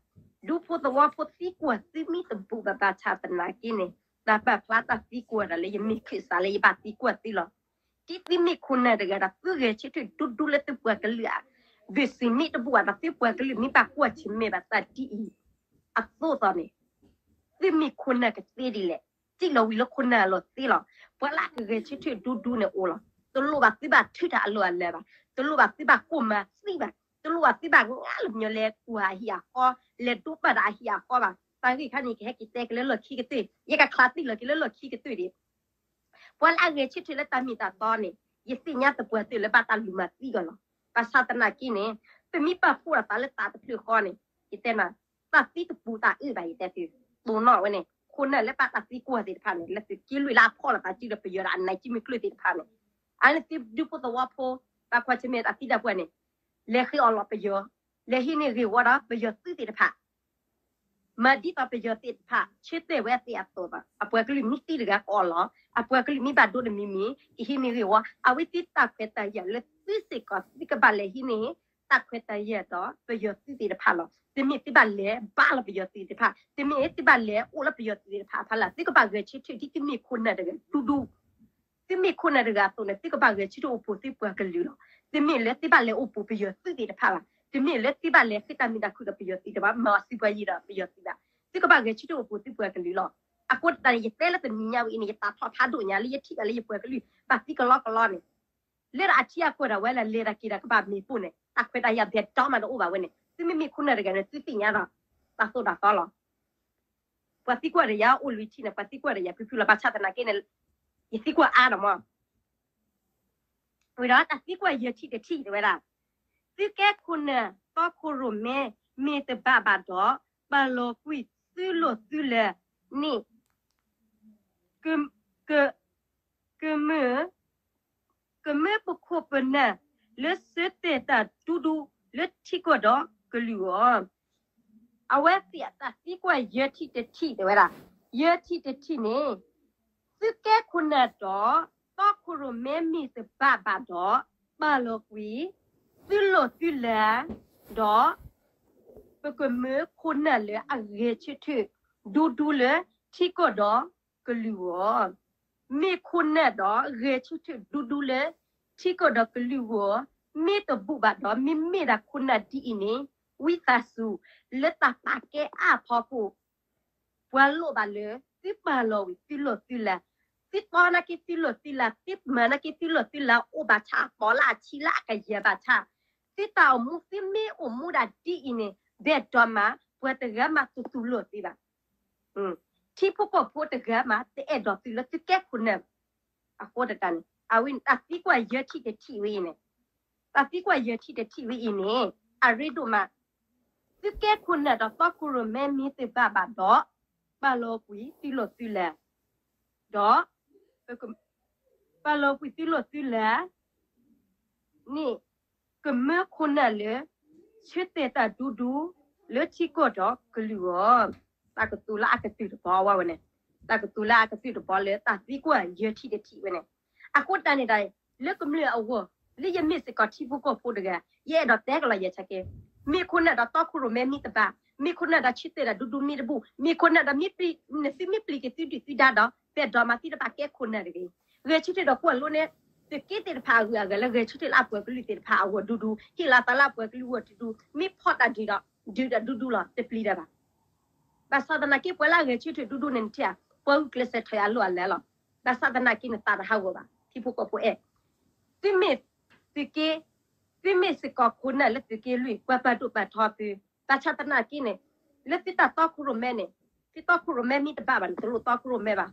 ဒူဖိသဝီဖိသံကွၢ်သုမ့ၢ်တဘူၣ်ဘၣ်ဘၣ်ဆၣ်သနာ်က့န့ၣ် တၢ်ပာ်ဖျါတၢ်သံကွၢ်ဒီးလၢယမ့ၢ်ခရံာ်စးလၢယဘၣ်သံကွၢ်သုလီၤ. ဒ်သုမ့ၢ်ခိၣ်နၢ်တဂၤဒီး သုဂဲၤဆၢထၢၣ်ဒူဒူလၢသုပှၤကလုာ်အ ဘၣ်စံးမ့ၢ်တဘူၣ်ဘၣ်ဒီး သုပှၤကလုာ်မ့ၢ်ဘၣ်ကွၢ်ဆၢၣ်မဲာ်ဘၣ်တၢ်ဒ်အံၤ အသိးသိးန့ၣ် သုမ့ၢ်ခိၣ်နၢ်ကသ့ဒ်လဲၣ်, စံးလီၤဝံၤလၢခိၣ်နၢ်အလီၢ်သ့လီၤ. ပှၤလၢအကဂဲၤဆၢထၢၣ်ဒူဒူန့ၣ်အိၣ်လီၤ. တလိၣ်ဘၣ်သုဘၣ်ထုးတၢ်အလီၢ်အလၤဘၣ်, တလိၣ်ဘၣ်သုဘၣ်ကိၢ်မၤသံဘၣ်. တလိၣ်အသုဘၣ်ငါလၢပညီလဲၤကွၢ်အဟံၣ်အဃီ, လဲၤဒိပာ်ဒီးအဟံၣ်အဃီဘၣ်. တၢ်ဂ့ၢ်ခါန့ၣ် ယကဟဲက့ၤတဲက့ၤလၢလီၢ်ခံကတၢၢ်, ယကချါတံၢ်လီၤက့ၤလၢလီၢ်ခံကတၢၢ်ဒံး. ပှၤလၢအဂဲၤဆၢထၢၣ်လၢတၢ်မ့ၢ်တၢ်တီန့ၣ် ယသ့ၣ်ညါသပှၢ်တၢၢ်လၢဘၣ်တၢ်လူၤမၤသံအီၤလီၤ. ဘၣ်ဆၣ်သနာ်က့န့ၣ် ပမ့ၢ်ပာ်ဖှိၣ်ဒီးသးလၢသးတဖျၢၣ်ဃီန့ၣ် ယတဲနၤ, တၢ်သံတပူၤတၢ်အၢဘၣ် ယတဲသု, တိၢ်နီၣ်ဝဲန့ၣ် ခိၣ်နၢ်လၢဘၣ်တၢ်သံကွၢ်သ့ၣ်တဖၣ်န့ၣ် လၢသုးက့လွံၢ်လၢအဖီၣ်လိာ်သးစုဒီးပယီၤဒီးအနံၣ်ကံမ့ၢ်ကျၢၢ်သ့ၣ်တဖၣ်န့ၣ်, အန့ၣ်သုဒူဖိသဝီဖိ, ဘၣ်ကွၢ်ဆၢၣ်မဲာ်တၢ်သံတၢ်ပှၢ်န့ၣ် လဲၤဃ့အီၣ်လီၤပယီၤ, လဲၤဟံးန့ၢ်ဂ့ၢ်ဝီဒီးပယီၤသုးသ့ၣ်တဖၣ် မၤဒ်သိးပယီၤသ့ၣ်တဖၣ် ဆၢတဲာ်ဝဲသ့ၣ်အသိးဘၣ်. အပှၤကလုာ်မ့ၢ်သံတဂၤကအီၣ်လီၤ, အပှၤကလုာ်မ့ၢ်ဘၣ်ဒိတမံၤမံၤ ကဟံးန့ၢ်ဂ့ၢ်ဝီ, အဝဲသ့ၣ်တၢ်ခွဲးတၢ်ယာ်လၢသုစ့ၢ်ကီး သုကဘၣ်လဲၤဟံးန့ၢ် တၢ်ခွဲးတၢ်ယာ်ဒီးပယီၤသုးသ့ၣ်တဖၣ်လီၤ. တမ့ၢ်သုဘၣ်လဲၤဘါလီၤပယီၤသုးသ့ၣ်တဖၣ်, တမ့ၢ်သုဘၣ်လဲၤအိၣ်လၢပယီၤသုးသ့ၣ်တဖၣ်အဖီလာ်, သုကဘၣ်ဂဲၤဆၢထၢၣ်ဒ်သုမ့ၢ်ခိၣ်နၢ်တဂၤဒူဒူ သုမ့ၢ်ခိၣ်နၢ်တဂၤအသိးန့ၣ် သုကဘၣ်ဂဲၤဆၢထၢၣ်အိၣ်ပူၤသုပှၤကလုာ်လီၤ. တမ့ၢ်လၢသုဘၣ်လဲၤအိၣ်ပူၤပယီၤသုးသ့ၣ်တဖၣ်ဘၣ်, တမ့ၢ်လၢသုဘၣ်လဲၤဃ့တၢ်မုာ်တၢ်ခုၣ်ဒီးပယီၤသုးတဖၣ်, မၤအီၤစုပှၤယံၤဒီးပယီၤသုးဘၣ်. သုကဘၣ်ဂဲၤဆၢထၢၣ်အိၣ်ပူၤသုပှၤကလုာ်လီၤ. အဃိတၢ်န့ၣ် ယတဲလၢတနံၤညါဝဲအံၤန့ၣ် ယသးထီၣ်ဖးဒိၣ်ညါလၢယထံၣ်ဘၣ်လၢယပှၤကလုာ် ဘၣ်သံကလီကလီန့ၣ် လၢဒီးအထံအကီၢ်ဒၣ်ဝဲလၢလဲၤတၢ်က့ၤတၢ်ကဘၣ်မ့ၢ်ပိၢ်န့ၣ် တၢ်ခွဲးတၢ်ယာ်ဘဲၣ်ဒီမးတအိၣ်ဘၣ်ဝဲန့ၣ် သုမ့မ့ၢ်ခိၣ်နၢ်တဂၤန့ၣ် သုသ့ၣ်ညါဒီး တၢ်သိၣ်တၢ်သီလီၤ. ပှၤသံကွၢ်ဒီးယၤအိၣ်လွံၢ်ထံၣ်န့ၣ် ပှၤသံကွၢ်ဒီးယၤဖုဖုလီၤ. ဘၣ်ဆၣ်သနာ်က့န့ၣ် ယသံကွၢ်အါဒီးမး ဝံၤဒီးတၢ်သံကွၢ်ယဲၢ်ထံၣ်တထံၣ်တဲဝဲဒၣ်, သုကဲခိၣ်နၢ်သီခိၣ်ရိၣ်မဲ မ့ၢ်တဘၣ်ဘၣ်ဒီး ပာ်လီၤကွံာ်သုလိာ်သုလၢာ်န့ၣ် က ကမၢ ကမၢပခိၣ်ပနၢ်လၢဆၢတဲာ်တၢ်ဒူဒူလၢထံကီၢ်ဒီးကလုာ်အဂီၢ်. အဝဲသ့ၣ်တၢ်သံကွၢ်ယဲၢ်ထံၣ်တထံၣ်တဲဝဲဒၣ်, ယဲၢ်ထံၣ်တထံၣ်န့ၣ် သုကဲခိၣ်နၢ်ဒီး သီခိၣ်ရိၣ်မဲမ့ၢ်တဘၣ်ဘၣ်ဒီး ပာ်လီၤကွံာ် သုလိာ်သုလၢာ် ဒီး ပကမၢခိၣ်နၢ်လၢအဂဲၤဆၢထၢၣ် ဒူဒူလၢထံကီၢ်ဒီးကလုာ်အဂီၢ်. မ့ၢ်ခိၣ်နၢ်ဒီးဂဲၤဆၢထၢၣ်ဒူဒူလၢထံကီၢ်ဒီးကလုာ်အဂီၢ် မ့ၢ်တဘူၣ်ဘၣ်ဒီး မ့မ့ၢ်ဒၣ်ခိၣ်နၢ်ဒ်အံၤန့ၣ် ဝံသးစူၤ လၢတၢ်ပာ်ကဲအါအဖီခိၣ် ပှၤလိၣ်ဘၣ်လၢ သုပာ်လီၤဝံၤသုလိာ်သုလၢာ်, သုတီနာ်က့သုလိာ်သုလၢာ်, သုမၤနာ်က့သုလိာ်သုလၢာ် အိၣ်ဘၣ်ဆၣ်အပီးလၢအဆံးလၢအကယၤဘၣ်ဆၣ်, သုတၢ်အိၣ်မူသုမ့ၢ်အိၣ်မူဒၣ်ဒ်အံၤန့ၣ် ဘဲၣ်ဒိးမး ပှၤတဂၤမးတတူၢ်လိာ်သုဘၣ်. ထံဖိကီၢ်ဖိတဂၤမး တအဲၣ်ဒိးသုလၢသုကဲခိၣ်နၢ်ဘၣ်. အဃိတၢ်န့ၣ် အဝဲန့ၣ် တၢ်သံကွၢ်ယဲၢ်ထံၣ်တထံၣ်ဝဲအံၤန့ၣ်, တၢ်သံကွၢ်ယဲၢ်ထံၣ်တထံၣ်ဝဲအံၤန့ၣ် အရ့ဒိၣ်မး, သုကဲခိၣ်နၢ်ဒီးသီခိၣ်ရိၣ်မဲမ့ၢ်တဘၣ်ဘၣ်ဒီး ပာ်လီၤကွံာ်သုလိာ်သုလၢာ်, ဒီး ပာ်လီၤကွံာ်သုလိာ်သုလၢာ် န့ၣ် ကမၢခိၣ်နၢ်လၢ ဆၢတဲာ်တၢ်ဒူဒူ လၢထံကီၢ်ဒီးကလုာ်အဂီၢ်. တၢ်ကတိၤလၢအကတုၢ်တဘီဝဲန့ၣ်, တၢ်ကတိၤလၢအကတုၢ်တဘီလၢတၢ်သံကွၢ်ယဲၢ်ထံၣ်တထံၣ်ဝဲန့ၣ်. အဃိတၢ်န့ၣ်တၢ် လၢကမျၢၢ်အဂီၢ် လၢယမ့ၢ်စ့ၢ်ကီးထံဖိကီၢ်ဖိတဂၤ ယအဲၣ်ဒိးတဲကလီၤယဲၢ်ဆၢက့, မ့ၢ်ခိၣ်နၢ်ဒီးသီခိၣ်ရိၣ်မဲမ့ၢ်တဘၣ်, မ့ၢ်ခိၣ်နၢ်ဒီးဆၢတဲာ်တၢ်ဒူဒူမ့ၢ်တဘူၣ်, မ့ၢ်ခိၣ်နၢ်ဒီးမ့ၢ်ပျံၤ နသုမ့ၢ်ပျံၤက့ၤသုဒုၣ်သုဒါဒီး ဘဲၣ်ဒိးမးသုတဘၣ်ကဲခိၣ်နၢ်တဂ့ၤ. ဂဲၤဆၢထၢၣ်ဒီးကွၢ်လိန့ၣ် သုးက့သ့ၣ်တဖၣ်အဂုၤအဂၤလၢဂဲၤဆၢထၢၣ်လၢအပှၤကလုာ်သ့ၣ်တဖၣ်အဂီၢ်ဒူဒူ, ဟ့ၣ်လီၤသးလၢအပှၤကလုာ်ဂီၢ်ဒူဒူ, မ့ၢ်ဖီၣ်တၢ်ဒုးဒီး ဒုးတၢ်ဒူဒူလီၤ တပျံၤတၢ်ဘၣ်. ဘၣ်ဆၣ်သနာ်က့ ပှၤလၢအဂဲၤဆၢထၢၣ်ဒူဒူန့ၣ် နထံၣ်ဧါ, ပှၤဂုာ်ကျဲးစၢးထီၣ်အလီၢ်အလၤလီၤ. ဘၣ်ဆၣ်သနာ်က့န့ၣ်သးတဟးဂီၤဘၣ် ထံဖိကီၢ်ဖိအဲၣ်, သုမ့ၢ်သုးက့ သုမ့ၢ်စ့ၢ်ကီးခိၣ်နၢ်လၢသုးက့လွံၢ် ပှၤပာ်ဒိၣ်ပာ်ထီသု, ဘၣ်ဆၣ်သနာ်က့န့ၣ် လၢသုတၢ်သီခိၣ်ရိၣ်မဲန့ၣ် သုသီခိၣ်ရိၣ်မဲမ့ၢ်တဘၣ်ဘၣ်န့ၣ် တလိၣ်သီခိၣ်ရိၣ်မဲဘၣ်.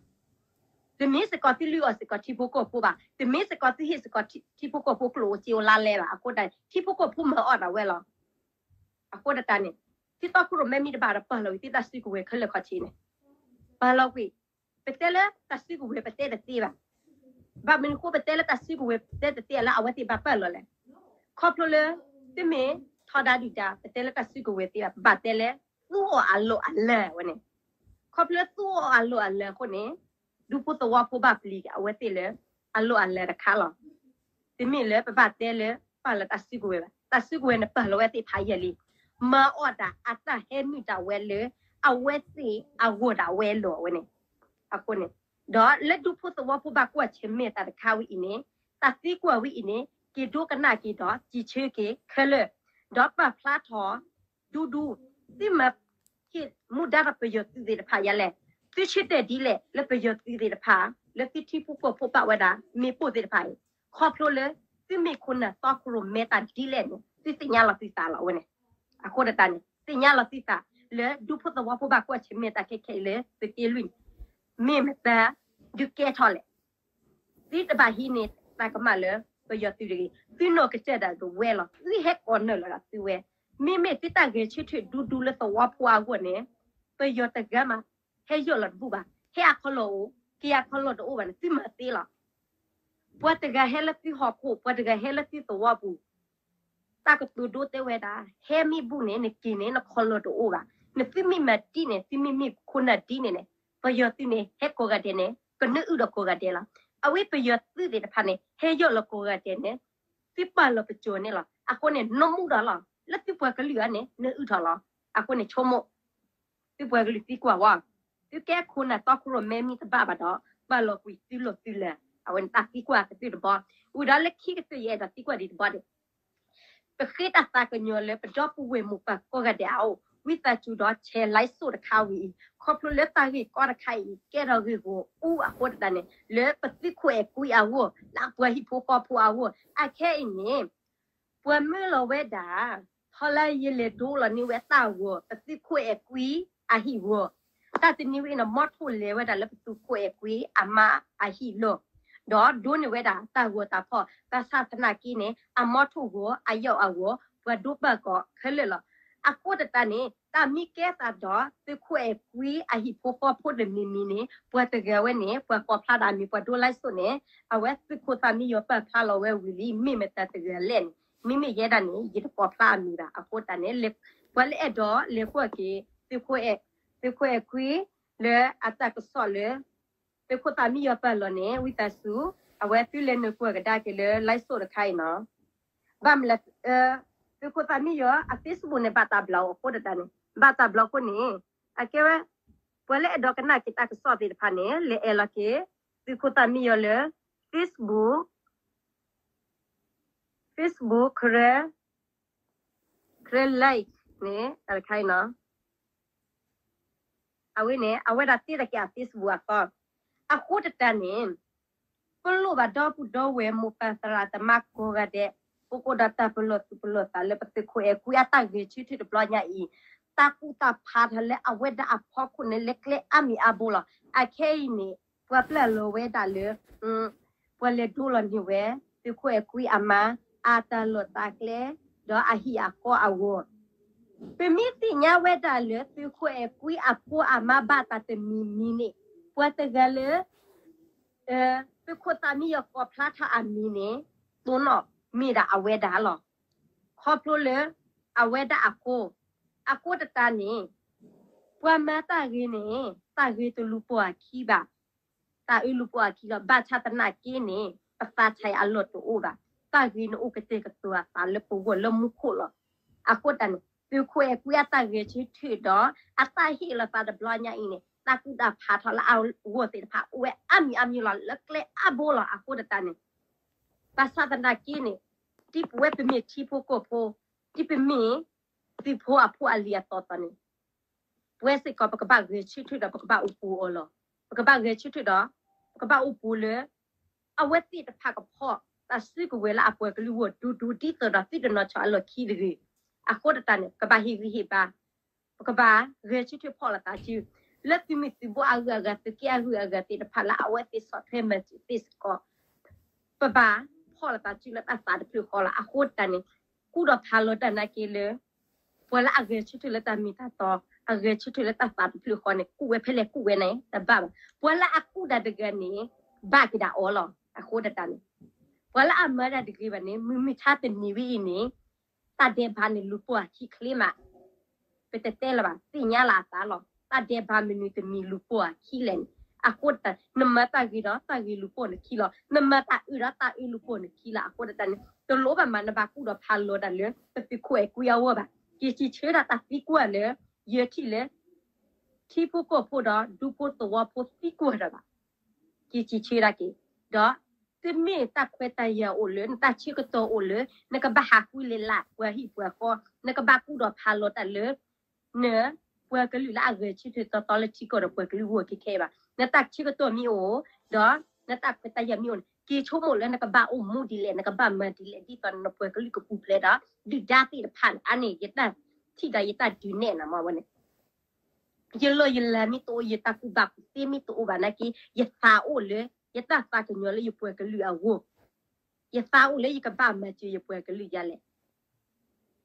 တမ့ၢ်စ့ၢ်ကီးသုလုၢ်အီၣ်စ့ၢ်ကီးထံဖိကီၢ်ဖိဘၣ်, တမ့ၢ်စ့ၢ်ကီးသုဟ့ၣ်စ့ၢ်ကီးထံဖိကီၢ်ဖိကျိၣ်အိၣ်စ့အိၣ်လါလဲဘၣ်. အဃိတၢ် ထံဖိကီၢ်ဖိမၤအီၣ်ဒၣ်ဝဲလီၤ. အဃိတၢ်န့ၣ် သုသီခိၣ်ရိၣ်မဲမ့ၢ်တဘၣ်ဒီး ပာ်လီၤဝံၤသုတၢ်စုကဝဲၤခဲလၢာ်ခီၣ်ထံးန့ၣ်, ပာ်လီၤကွံာ်, ပတဲလၢတၢ်စုကဝဲၤပတဲတသ့ဘၣ်. ဘၣ်မနုၤအဃိပတဲလၢတၢ်စုကဝဲၤပတဲတသ့လၢအဝဲသ့ၣ်ဘၣ်ပာ်လီၤလဲၣ်. ခီဖျိလၢ သုမ့ၢ်ထီဒါဒုၣ်ဒါ ပတဲလၢတၢ်စုကဝဲၤသ့ဘၣ်, ပဘၣ်တဲလၢ သူအီၤအလီၢ်အလၤဝဲန့ၣ်. ခီဖျိလၢသူအီၤအလီၢ်အလၤအဃိန့ၣ် ဒူဖိသဝီဖိဘၣ်ပျံၤက့ၤအဝဲသ့ၣ်လၢ အလီၢ်အလၤတခါလီၤ. တမ့ၢ်လၢပဘၣ်တဲလၢပာ်လီၤတၢ်စုကဝဲၤဘၣ်. တၢ်စုကဝဲၤန့ၣ်ပာ်လီၤဝဲသ့ၣ်ဖးယံာ်လံ. မၤအီၣ်တၢ်အတၢ်ဟဲနုာ်ဒၣ်ဝဲလၢ အဝဲသ့ၣ်အဂီၢ်ဒၣ်ဝဲလီၤဝဲန့ၣ်. အဃိန့ၣ် ဒီးလၢဒူဖိသဝီဖိဘၣ်ကွၢ်ဆၢၣ်မဲာ်တၢ်တခါဝဲအံၤန့ၣ် တၢ်သံကွၢ်ဝဲအံၤန့ၣ် က့ၤဒိကနၣ်က့ၤဒီး စံးဆၢက့ၤခဲလၢာ်, ဒီးပာ်ဖျါထီၣ် ဒူဒူ, သုမၤ ဟ့ၣ်မူဒါဒီးပယီၤသုးသ့ၣ်တဖၣ်ယါလဲၣ်, သုဆၢတဲာ်ဒ်လဲၣ်လၢပယီၤသုးသ့ၣ်တဖၣ် လၢသုထံဖိကီၢ်ဖိဘၣ်ဝဲဒၣ် မ့ၣ်ပိၢ်သ့ၣ်တဖၣ်အံၤ, ခီဖျိလၢ သုမ့ၢ်ခိၣ်နၢ်သီခိၣ်ရိၣ်မဲတၢ်ဒ်လဲၣ်န့ၣ်, သုသ့ၣ်ညါလီၤသုသးလီၤအဝဲန့ၣ်. အဃိတၢ်န့ၣ် သ့ၣ်ညါလီၤသုသး လၢဒူဖိသဝီဖိဘၣ်ကွၢ်ဆၢၣ်မဲာ်တၢ်ခဲခဲအံၤလၢသုးက့လွံၢ်န့ၣ် မ့ၢ်မတၤ ဒုးကဲထီၣ်လဲၣ်. သုတဘၣ်ဟံးန့ၢ်တၢ်ကမၣ်လၢပယီၤသုးတဂ့ၤ. သုနီၢ်ကစၢ်ဒၣ်ဒိးဝဲလီၤ. သုဟဲကိးနၢ်လီၤဒၣ်သုဝဲ. မ့မ့ၢ်သုတၢ်ဂဲၤဆၢထၢၣ်ဒူဒူလၢသဝီဖိအဂီၢ်န့ၣ် ပယီၤတဂၤမး ဟဲယီၢ်လီၤတဘူၣ်ဘၣ်. ဟဲအခီၣ်လီၢ်အိၣ် က့ၤအခီၣ်လီၢ်တအိၣ်ဘၣ်န့ၣ် သုမၤသ့လီၤ. ပှၤတဂၤဟဲလၢသုဟီၣ်ခိၣ် ပှၤတဂၤဟဲလၢသုသဝီပူၤ တၢ်ကတိၤဒိတဲဝဲဒၣ် ဟဲမ့ၢ်ဘူၣ်န့ၣ် နက့ၤန့ၣ် နခီၣ်လီၢ်တအိၣ်ဘၣ်. နသုမ့ၢ်မၤဒ်န့ၣ် သုမ့ၢ်မ့ၢ်ခိၣ်နၢ်ဒ်န့ၣ်န့ၣ် ပယီၤသုးန့ၣ် ဟဲကိးဂၤဒဲးန့ၣ် ကနၢအုၣ်ဒီးကိးဂၤဒဲးလီၤ. အဝဲပယီၤသုးသ့ၣ်တဖၣ်န့ၣ် ဟဲယီၢ်လီၤကိးဂၤဒဲးန့ၣ် သုပာ်လီၤပစိၤန့ၣ်လီၤ. အဃိန့ၣ် နမူဒီးလီၤ လၢသုပှၤကလုာ်အံၤန့ၣ် နၢအုၣ်ထီၣ်လီၤ. အဃိန့ၣ် ဆိကမိၣ် သုပှၤကလုာ်သံကွၢ်ဝဲ, သုကဲခိၣ်နၢ်တီခိၣ်ရိၣ်မဲမ့ၢ်တဘၣ်ဘၣ်ဒီး ပာ်လီၤကွံာ်သုလီၢ်သုလၢ်, အဝဲန့ၣ်တၢ်သံကွၢ်ကတၢၢ်တဘီ. ဝံၤဒီးလၢခံကတၢၢ်ယအဲၣ်ဒိးသံကွၢ်ဒံးတဘီန့ၣ်, ပဃ့တၢ်သးကညီၤလၢပဒီပုၢ်ဝဲၢ်မိၢ်ပၢ်ကိးဂၤဒဲးအအိၣ်, ဝံသးစူၤဒီး share လၢစိၣ်တခါဝံၤအံၤ, ခီဖျိလၢတၢ်ဂ့ၢ်ကီတခါအံၤ ကဲထီၣ်ဂ့ၢ်ဂီၤအူအဃိတၢ်န့ၣ် လၢပသုးခိၣ်အဲၣ်ကွံအဂီၢ် လၢပှၤဟံၣ်ဖိဃီဖိအဂီၢ်, အခဲအံၤန့ၣ် ပှၤမၢလီၤဝဲဒၣ် ထီလါယလဲၤဒိလီၤန့ၢ်ဝဲတၢ်ဂီၤ ပသုးခိၣ်အဲၣ်ကွံအဟံၣ်ဂီၤ, တၢ်တနံၤဝဲအံၤန့ၣ် မီထိၣ်လဲၤဝဲဒၣ်လၢပသုးခိၣ်အဲၣ်ကွံအမါအဟံၣ်လီၢ်, ဒီးဒိန့ၢ်ဝဲဒၣ်တၢ်ဂီၤတၢ်ဖီၣ်, ဘၣ်ဆၣ်သနာ်က့န့ၣ် အမီထိၣ်ဂီၤအယီၢ်အဂီၢ် ပှၤဒိပာ်ကီးခဲလၢာ်လီၤ. အဃိတၢ်န့ၣ် တၢ်မ့ၢ်ကဲသးဒီး သုးခိၣ်အဲၣ်ကွံအဟံၣ်ဖိဃီဖိတမံၤမံၤန့ၣ် ပှၤတဂၤဝဲန့ၣ် ပှၤကိးဖျါဒၣ်အမံၤ ပှၤဒိလၢစိၣ်န့ၣ် အဝဲသုးခိၣ်သၣ်မံယီၤပာ်ဖျါလီၤဝဲဝံၤလံ မ့ၢ်မတၤတဂၤလဲၣ်န့ၣ် မ့မ့ၢ်ယဲဒၣ်န့ၣ် ယတကိးဖျါအမံၤဘၣ်. အဃိတၢ်န့ၣ် ပှၤလၢအဲၣ်ဒိးလဲၤကွၢ်က့ၤ သုးခိၣ်အဲၣ်ကွံ လၢအတၢ်ကစီၣ်လၢ သုးခိၣ်သၣ်မံယီၤပာ်လီၤန့ၣ် ဝံသးစူၤ အဝဲသုလဲၤနုာ်ကွၢ်ကဒါက့ၤလၢ live show တခါအံၤနီၤ. ဘၣ်မနုၤလဲၣ် သုးခိၣ်သၣ်မံယီၤအ Facebook န့ၣ် ဘၣ်တၢ်ဘျီအဃိတၢ်န့ၣ် ဘၣ်တၢ်ဘျီအဃိန့ၣ် အကဲဝဲ ပှၤလၢအဲၣ်ဒိးကနၣ်က့ၤတၢ်ကစီၣ်သ့ၣ်တဖၣ်န့ၣ် လဲၤအဲၣ်လီၤက့ၤ သုးခိၣ်သၣ်မံယီၤလၢ Facebook, Facebook ခရဲ ခရဲ live န့ၣ် တၢ်တခါအံၤနီၤ. အဝဲန့ၣ် အဝဲဒၣ်တ့တၢ်က့ၤအ Facebook အသီ, အဃိတၢ်န့ၣ် ပလိၣ်ဘၣ်ဒီပုၢ်ဒီဝဲၢ်မိၢ်ပၢ်သရၣ်သမါကိးဂၤဒဲး ပကအိၣ်ဒီးတၢ်ပလီၢ်သူၣ်ပလီၢ်သးလၢပသုးခိၣ်အဲၣ်ကွံအတၢ်ဂဲၤဆၢထၢၣ်တဘျီညါအံၤ, တၢ်ကူၣ်တၢ်ဖးထီၣ်လၢအဝဲဒၣ်အဖီခိၣ်န့ၣ် လၢကျဲအါမံၤအါဘိလီၤ. အခဲအံၤန့ၣ် ပှၤပျၢ်လီၤဝဲဒၣ်လၢ ပှၤလဲၤဒိလီၤန့ၢ်ဝဲ သုးခိၣ်အဲၣ်ကွံအမါ အတၢ်လီၢ်တၢ်ကျဲ ဒီးအဟံၣ်အဃီအဂီၢ်, ပမ့ၢ်သ့ၣ်ညါဝဲဒၣ်လၢသုးခိၣ်အဲၣ်ကွံအဖိအမါဘၣ်တၢ်တမံၤမံၤန့ၣ် ပှၤတဂၤလၢ သုးခိၣ်သၣ်မံယီၤကိးဖျါထီၣ်အမံၤန့ၣ် တိၢ်နီၣ်မ့ၢ်ဒၣ်အဝဲဒၣ်လီၤ. ခီဖျိလၢ အဝဲဒၣ်အဃိ, အဃိတၢ်န့ၣ် ပှၤမၤတၢ်ဂ့ၤန့ၣ် တၢ်ဂ့ၤတလူၤပိာ်အခံဘၣ်, တၢ်အၢလူၤပိာ်အခံလီၤ. ဘၣ်ဆၣ်သနာ်က့န့ၣ် ပသးဆံးအလီၢ်တအိၣ်ဘၣ်. တၢ်ဂ့ၤန့ၣ်အိၣ်ကတဲာ်ကတီၤအသးလၢပဂီၢ်လၢမူခိၣ်လီၤ. အဃိတၢ်န့ၣ် သုးခိၣ်အဲၣ်ကွံအတၢ်ဂဲၤဆၢထၢၣ်ဒီး အတၢ်ဟ့ၣ်လီၤသးတဘျီညါအံၤန့ၣ် တၢ်ကူၣ်တၢ်ဖးထီၣ်လၢအဂီၢ်သ့ၣ်တဖၣ် အိၣ်ဝဲအါမံၤအါမံၤလီၤ လၢကျဲအါဘိလီၤ. အဃိတၢ်န့ၣ် ဘၣ်ဆၣ်သနာ်က့န့ၣ် ဒ်ပဝဲပမ့ၢ်ထံဖိကီၢ်ဖိ, ဒ်ပမ့ၢ်သုးဖိအဖိအလံၤအသီသီန့ၣ် ပဝဲစ့ၢ်ကီး ပကဘၣ်ဂဲၤဆၢထၢၣ်ဒီး ပကဘၣ်အိၣ်ပူၤအီၤလီၤ. ပကဘၣ်ဂဲၤဆၢထၢၣ်ဒီး ပကဘၣ်အိၣ်ပူၤလၢ အဝဲသ့ၣ်တဖၣ်ကဖီၣ်တၢ်စုကဝဲၤလၢအပှၤကလုာ်ဂီၢ် ဒူဒူဒ်သိးဒီးသုတနီၤဆီၣ်အလီၢ်ခံတဂ့ၤ. အဃိတၢ်န့ၣ် ကဘၣ်ဟ့ၣ်ဂံၢ်ဟ့ၣ်ဘါ, ပကဘၣ်ဂဲၤဆၢထၢၣ်ဖီၣ်လိာ်သးစု လၢသုးမုၢ်သုးဘိအဂုၤအဂၤ သုးက့အဂုၤအဂၤသ့ၣ်တဖၣ်လၢအဝဲသ့ၣ်ဆီၣ်ထွဲမၤစၢၤသ့ၣ်စ့ၢ်ကီး ပဘၣ်ဖီၣ်လိာ်သးစုလၢတၢ်သးတဖျၢၣ်ဃီလီၤ. အဃိတၢ်န့ၣ် ကူၣ်ဒီးဖးလီၤတၢ်နာ်က့လၢ ပှၤလၢအဂဲၤဆၢထၢၣ်လၢတၢ်မ့ၢ်တၢ်တီ, အဂဲၤဆၢထၢၣ်လၢတၢ်သးတဖျၢၣ်ဃီန့ၣ် ကူၣ်ဝဲဖဲလဲၣ်ကူၣ်ဝဲန့ၣ် တဘၣ်ဘၣ်. ပှၤလၢအကူၣ်ဒၣ်တဂၤန့ၣ် ဘၣ်က့ၤဒၣ်အီၤလီၤ. အဃိတၢ်န့ၣ် ပှၤလၢအမၤဒၣ်တဂ့ၤဘၣ်န့ၣ် မုၢ်မဆါတနံၤဝဲအံၤန့ၣ် တၢ်ဒဲးဘးန့ၣ်လူၤပိာ်အခံချ့မး ပတတဲလၢၤဘၣ် သ့ၣ်ညါလၢအသးလီၤ. တၢ်ဒဲးဘးမနုၤတမံၤလူၤပိာ်အခံလဲၣ်န့ၣ်. အဃိတၢ် နမၤတၢ်ဂ့ၤဒီးတၢ်ဂ့ၤလူၤပိာ်နခံလီၤ. နမၤတၢ်အၢဒီးတၢ်အၢလူၤပိာ်နခံလီၤ. အဃိတၢ်န့ၣ် တလိၣ်ဘၣ်မး နဘၣ်ကူၣ်ဒီးဖးလီၤတၢ်လၢ ပသုးခိၣ်အဲၣ်ကွံအဂီၢ်ဘၣ်. က့ၤစံးဆၢဒၣ်တၢ်သံကွၢ်လၢ ယဲထံၣ်လၢ ထံဖိကီၢ်ဖိဒီးဒူဖိသဝီဖိသံကွၢ်တၢ်ဘၣ်. က့ၤစံးဆၢဒၣ်က့ၤ ဒီး သုမ့ၢ်တၢ်ခွဲးတၢ်ယာ်အိၣ်လၢ နတၢ်ဆၢကတီၢ်အိၣ်လၢ နကဘၣ်ဟးဃုလဲၤလၢပှၤဟံၣ်ပှၤဃီ နကဘၣ်ကူၣ်ဒီးဖးလီၤတၢ်လၢ နပှၤကလုာ်လၢအဂဲၤဆၢထၢၣ်တီတီလၢထံကီၢ်ဒီးပှၤကလုာ်ဂီၢ်ခဲခဲအံၤဘၣ်. နတၢ်ဆၢကတီၢ်မ့ၢ်အိၣ် ဒီးနတၢ်ခွဲးတၢ်ယာ်မ့ၢ်အိၣ်န့ၣ် က့ၤဆိကမိၣ်လၢနကဘၣ်အိၣ်မူဒ်လဲၣ် နကဘၣ်မၤဒ်လဲၣ် ဒ်သိးနပှၤကလုာ်ကပူၤဖျဲးဒီး ဒုၣ်ဒါသ့ၣ်တဖၣ်န့ၣ် အါန့ၢ်ယတၢ်ထံၣ်ဒီးယတၢ်ဒုးနဲၣ်နၤမ့ၢ်ဝဲန့ၣ် ယလီၢ်ယလၤမ့ၢ်တအိၣ် ယတၢ်ကူၣ်ဘၣ်ကူၣ်သ့မ့ၢ်တအိၣ်ဘၣ်နာ်က့ ယသးအိၣ်လၢ ယတၢ်သးကညီၤလၢယပှၤကလုာ်အဂီၢ် ယသးအိၣ်လၢယကဘၣ်မၤစၢၤယပှၤကလုာ်ယၤလဲၣ်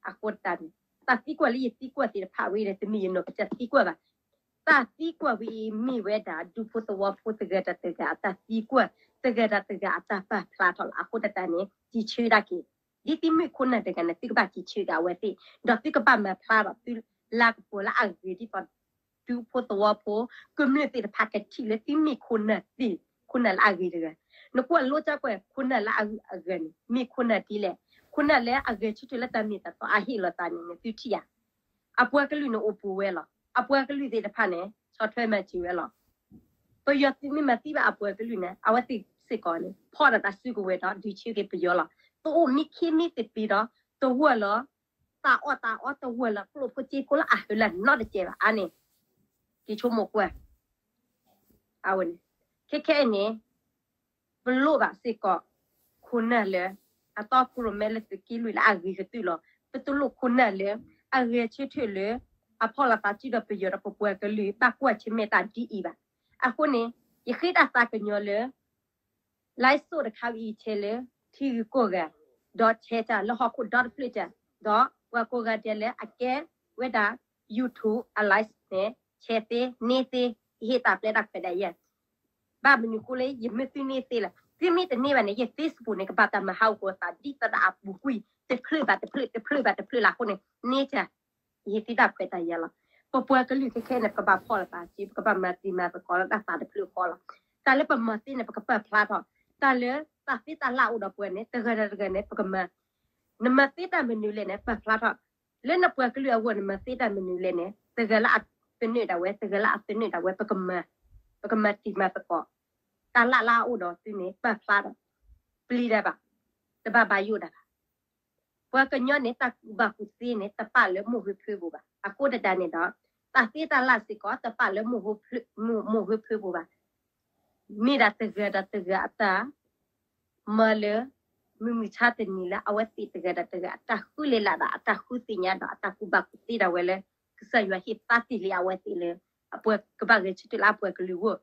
အဃိတၢ်န့ၣ် တၢ်သံကွၢ်လၢယသံကွၢ်သ့ၣ်တဖၣ်ဝဲဒီး တမ့ၢ်ယနီၢ်ကစၢ်သံကွၢ်ဘၣ်. တၢ်သံကွၢ်ဝဲအံၤမ့ၢ်ဝဲဒၣ် ဒူဖိသဝီဖိသဂၤတၢ်တဂၤအတၢ်သံကွၢ်, သဂၤတၢ်တဂၤအတၢ်ပာ်ဖျါထီၣ်လီၤ. အဃိတၢ်န့ၣ် စံးဆၢဒၣ်က့ၤ ဒ်သုမ့ၢ်ခိၣ်နၢ်တဂၤန့ၣ် သုကဘၣ်စံးဆၢက့ၤအဝဲသ့ၣ်, ဒီးသုကဘၣ်မၤဖျါထီၣ်သုလၤကပီၤလၢအဂ့ၤဒ်သိး ဒူဖိသဝီဖိ ကမျၢၢ်သ့ၣ်တဖၣ်ကထံၣ်လၢသုမ့ၢ်ခိၣ်နၢ်သ့ၣ်, ခိၣ်နၢ်လၢအဂ့ၤတဂၤ. နကွၢ်လိကၠါကွဲး ခိၣ်နၢ်လၢအဂ့ၤန့ၣ် မ့ၢ်ခိၣ်နၢ်ဒ်လဲၣ်, ခိၣ်နၢ်လၢအဂဲၤဆၢထၢၣ်လၢတၢ်မ့ၢ်တၢ်တီအဟ့ၣ်လီၤသးန့ၣ် နသုထံၣ်ဧါ. အပှၤကလုာ်န့ၣ်အိၣ်ပူၤဝဲလီၤ. အပှၤကလုာ်သ့ၣ်တဖၣ်န့ၣ် ဆီၣ်ထွဲမၤစၢၤဝဲလီၤ. ပယီၤသုးမ့ၢ်မၤသံဘၣ်အပှၤကလုာ်န့ၣ် အဝဲသ့ၣ်စ့ၢ်ကီးန့ၣ် ဖီၣ်ဒီးတၢ်စုကဝဲၤဒီး ဒုးဆၢက့ၤပယီၤလီၤ. တအိၣ်မံခ့မံသပ့ၤဒီး တဝၢလီၤ တၢ်အီၣ်တၢ်အီ တဝၢလီၤကျိၣ်ဖိစ့ဖိလၢအဟၢလၢနီတစဲးဘၣ်အါန့ၣ် က့ၤဆိကမိၣ်ကွၢ် အဝဲန့ၣ် ခဲခဲအံၤန့ၣ် ပလိၣ်ဘၣ်စ့ၢ်ကီး ခိၣ်နၢ်လၢ အတီခိၣ်ရိၣ်မဲလၢသုးက့လွံၢ်လၢအဂ့ၤကတၢၢ်လီၤ. ပတလိၣ်ခိၣ်နၢ်လၢ အဂဲၤဆၢထၢၣ်လၢ အဖီၣ်လိာ်သးစုဒီးပယီၤဒီးပပှၤကလုာ် ဘၣ်ကွၢ်ဆၢၣ်မဲာ်တၢ်ဒ်အံၤဘၣ်. အဃိန့ၣ် ယဃ့တၢ်သးကညီၤလၢ live တခါဝံၤအံၤ share လၢ ထံဂုၤကီၢ်ဂၤ ဒီး share တၢ်လၢဟီၣ်ခိၣ်ဒီတဖျၢၣ်တၢ်, ဒီးပှၤကိးဂၤဒဲးလၢအကဲဝဲဒၣ် YouTube အ live န့ၣ် share သ့န့ၢ်သ့ ယဟ့ၣ်တၢ်ပျဲတၢ်ခွဲးဒၣ်ယဲ ဘၣ်မနုၤဃိလၢယမ့ၢ်သုန့ၢ်သ့လဲၣ်. သုမ့ၢ်တန့ၢ်ဘၣ်န့ၣ် ယ Facebook န့ၣ် ကဘၣ်တၢ်မၤဟးဂီၤသးဒ်သိးဒီးအပူၤကွံာ် တဖျၢၣ်ဘၣ်တဖျၢၣ် တဖျၢၣ်ဘၣ်တဖျၢၣ်လၢအဃိန့ၣ် န့ၢ်တၢ် ယဟ့ၣ်သုတၢ်ခွဲးတၢ်ယာ်လီၤ. ပပှၤကလုာ်ခဲခဲန့ၣ် ပကဘၣ်ဖီၣ်လိာ်သးစု ပကဘၣ်မၤသံမၤသကိးလၢတၢ်သးတဖျၢၣ်ဃီလီၤ. တၢ်လၢပမၤသ့န့ၣ် ပကပာ်ဖျါထီၣ်, တၢ်လၢတၢ်သ့တၢ်လၢ်အိၣ်ဒီးပှၤန့ၣ် တဂၤဒီးတဂၤန့ၣ် ပကမၤ, နမၤသ့တၢ်မနုၤလဲၣ်န့ၣ် ပာ်ဖျါထီၣ်, လၢနပှၤကလုာ်အဂီၢ်နမၤသ့တၢ်မနုၤလဲၣ်န့ၣ် တဂၤလၢအသနၢၣ်ဒၣ်ဝဲ တဂၤလၢအသနၢၣ်ဒၣ်ဝဲ ပကမၤ, ပကမၤသံမၤသကိး, တၢ်လၢ်လၢအအိၣ်ဒီးသုန့ၣ် ပာ်ဖျါထီၣ်, ပျံၤတၢ်ဘၣ်, တဘၣ်ဘၣ်ယိၣ်တၢ်ဘၣ် ပှၤကညီန့ၣ် တၢ်ကူၣ်ဘၣ်ကူၣ်သ့န့ၣ် တပာ်လၢမိၢ်ဟၢဖၢပူၤဘၣ်. အဃိတၢ်န့ၣ်ဒီး တၢ်သ့တၢ်လၢ်စ့ၢ်ကီး တပာ်လၢမိၢ်ဟၢဖၢပူၤဘၣ်. မ့ၢ်ဒၣ်တဂၤဒီးတဂၤအတၢ် မၤလၢ မုၢ်မုၢ်ဆါတနံၤလၢအဝဲသ့ၣ်တဂၤဒီးတဂၤ အတၢ်ဃုလဲၤလၢ်ဒီး အတၢ်ဃုသ့ၣ်ညါဒီး အတၢ်ကူၣ်ဘၣ်ကူၣ်သ့ဒၣ်ဝဲလၢ ကစၢ်ယွၤဟ့ၣ်သါတ့ၢ်လံအဝဲသ့ၣ်လၢ အပှၤကဘၣ်ဂဲၤဆၢထၢၣ်လၢအပှၤကလုာ်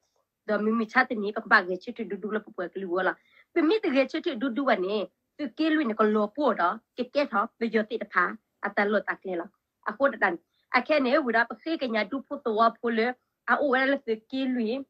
အဂီၢ်, ဒီးမုၢ်မုၢ်ဆါတနံၤ ပကဘၣ်ဂဲၤဆၢထၢၣ်ဒူဒူလၢပပှၤကလုာ်အဂီၢ်လီၤ. ပမ့ၢ်တဂဲၤဆၢထၢၣ်ဒူဒူဘၣ်န့ၣ် သုးက့လွံၢ်န့ၣ် ကလီၤပှီၢ်ဒီး ကကဲထီၣ်ပယီၤသ့ၣ်တဖၣ် အတၢ်လီၢ်တၢ်ကျဲလီၤ. အဃိတၢ်န့ၣ် အခဲန့ၣ် ဝံၤဒီးပဃ့ကညးဒူဖိသဝီဖိလၢ အအိၣ်ဝဲဒၣ်လၢသုးက့လွံၢ်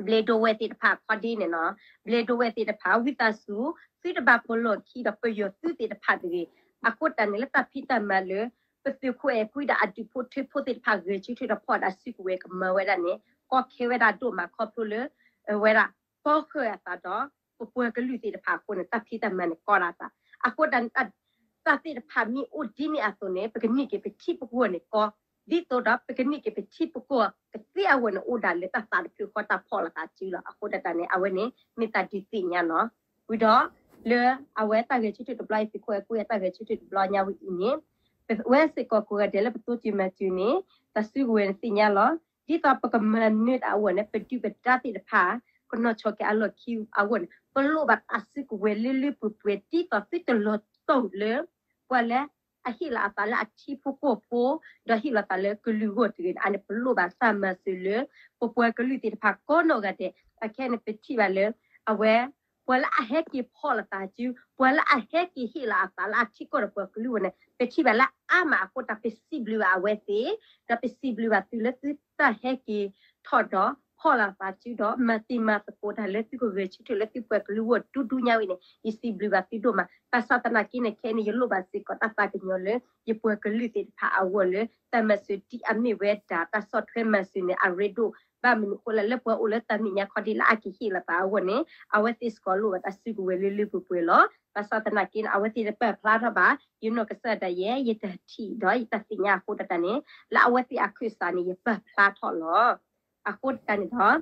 ဘျ့ဒိဝဲၢ်သ့ၣ်တဖၣ်အခီၣ်ဒ့န့ၣ်နီၤ, ဘျ့ဒိဝဲၢ်သ့ၣ်တဖၣ် ဝံသးစူၤ သုတဘၣ်ပလီၢ်ခံဒီးပယီၤသုးသ့ၣ်တဖၣ်တဂ့ၤ. အဃိတၢ်န့ၣ်လၢတၢ်ဖံးတၢ်မၤလၢ ပသုးခိၣ်အဲၣ်ကွံဒီးအဒူၣ်ဖိထၢဖိသ့ၣ်တဖၣ် ဂဲၤဆၢထၢၣ်ဒီးဖီၣ်ဒၣ်စုကဝဲၤကမၤဝဲဒၣ်န့ၣ် ကီခဲဝဲဒၣ်ဒိၣ်မးခီဖျိလၢ အဝဲဒၣ် ကီဃၢၤအသးဒီး ပပှၤကလုာ်သ့ၣ်တဖၣ်အဃိန့ၣ် တၢ်ဖံးတၢ်မၤန့ၣ်ကီဒၣ်အသး. အဃိတၢ်န့ၣ် တၢ်သ့ၣ်တဖၣ်မ့ၢ်အိၣ်ဒ်န့ၣ်အသိးန့ၣ် ပကန့ၢ်က့ၤပထံပကီၢ်န့ၣ်ကီ, ဒ်သိးဒီးပကန့ၢ်က့ၤပထံပကီၢ်ကသ့အဂီၢ်န့ၣ် အိၣ်ဒၣ်လၢတၢ်သးတဖျၢၣ်ဃီတၢ်ဖီၣ်လိာ်သးစုလီၤ. အဃိတၢ်န့ၣ် အဝဲန့ၣ် မ့ၢ်တၢ်ဒုးသ့ၣ်ညါနီၤ. ဝံၤဒီး လၢအဝဲတၢ်ဂဲၤဆၢထၢၣ်တဘျီအံၤ သုးခိၣ်အဲၣ်ကွံအတၢ်ဂဲၤဆၢထၢၣ်တဘျီညါဝဲအံၤန့ၣ် ပဝဲစ့ၢ်ကီးကိးဂၤဒဲးလၢပတိစၢၤမၤစၢၤန့ၣ် တၢ်စုကဝဲၤန့ၣ်သ့ၣ်ညါလီၤ. ဒ်သိးပကမၤနၢၤတၢ်အဂီၢ်န့ၣ် ပဒုၣ်ပဒါသ့ၣ်တဖၣ် ကနီၤဆီၣ်က့ၤအလီၢ်ခံအဂီၢ်န့ၣ် ပလိၣ်ဘၣ်တၢ်စုကဝဲၤလၢလၢပှဲၤပှဲၤ ဒ်သိးသုတလီၤတီၢ်လၢ ပှၤလၢအဟ့ၣ်လီၤအသးလၢအထံဖိကီၢ်ဖိ ဒီးဟ့ၣ်လီၤသးလၢကလုာ်ဂီၢ်တဂ့ၤန့ၣ် အန့ၣ်ပလိၣ်ဘၣ်တၢ်မၤစၢၤလၢ ပပှၤကလုာ်သ့ၣ်တဖၣ်ကိးနီၢ်ဂၤဒဲး. အခဲန့ၣ် ပထံၣ်ဘၣ်လၢ အဝဲ ပှၤလၢအဟဲက့ၤဖီၣ်လိာ်သးစု ပှၤလၢအဟဲက့ၤဟ့ၣ်လီၤအသးလၢအထံကီၢ်ဒီးပှၤကလုာ်အဂီၢ်န့ၣ် ပထံၣ်ဘၣ်လၢအါမးအဃိ တၢ်ပစံးဘျုးဘၣ်အဝဲသ့ၣ် ဒီးပစံးဘျုးဘၣ်သုလၢသုတၢ်ဟဲက့ၤထီၣ်ဒီး ဖီၣ်လိာ်သးစုဒီး မၤသံမၤသကိးတၢ်လၢသုကဂဲၤဆၢထၢၣ်လၢသုပှၤကလုာ်အဂီၢ်ဒူဒူညါဝဲန့ၣ် ယစံးဘျုးဘၣ်သုဒိၣ်မး. ဘၣ်ဆၣ်သနာ်က့န့ၣ် ခဲအံၤန့ၣ် ယလိၣ်ဘၣ်စ့ၢ်ကီးတၢ်သးကညီၤလၢ ယပှၤကလုာ်သ့ၣ်တဖၣ်အဂီၢ်လၢ တၢ်မၤစၢၤဒ်အမ့ၢ်ဝဲဒၣ် တၢ်ဆီၣ်ထွဲမၤစၢၤန့ၣ် အရ့ဒိၣ် ဘၣ်မနုၤအဃိလဲၣ် လၢပှၤအိၣ်လၢတၢ်မဲာ်ညါခီဒ့လၢအကဟ့ၣ်လီၤသးအဂီၢ်န့ၣ် အဝဲသ့ၣ်စ့ၢ်ကီးလိၣ်ဘၣ်တၢ်စုကဝဲၤလၢလၢပှဲၤပှဲၤလီၤ. ဘၣ်ဆၣ်သနာ်က့န့ၣ် အဝဲသ့ၣ်တပာ်ဖျါထီၣ်ဘၣ် ယနီၢ်ကစၢ်ဒၣ်ယဲ ယတၢ်ထံၣ်ဒီးယတၢ်သ့ၣ်ညါအဃိတၢ်န့ၣ် လၢအဝဲသ့ၣ်အခၢၣ်စးန့ၣ် ယပာ်ဖျါထီၣ်လီၤ. အဃိတၢ်န့ၣ်ဒီး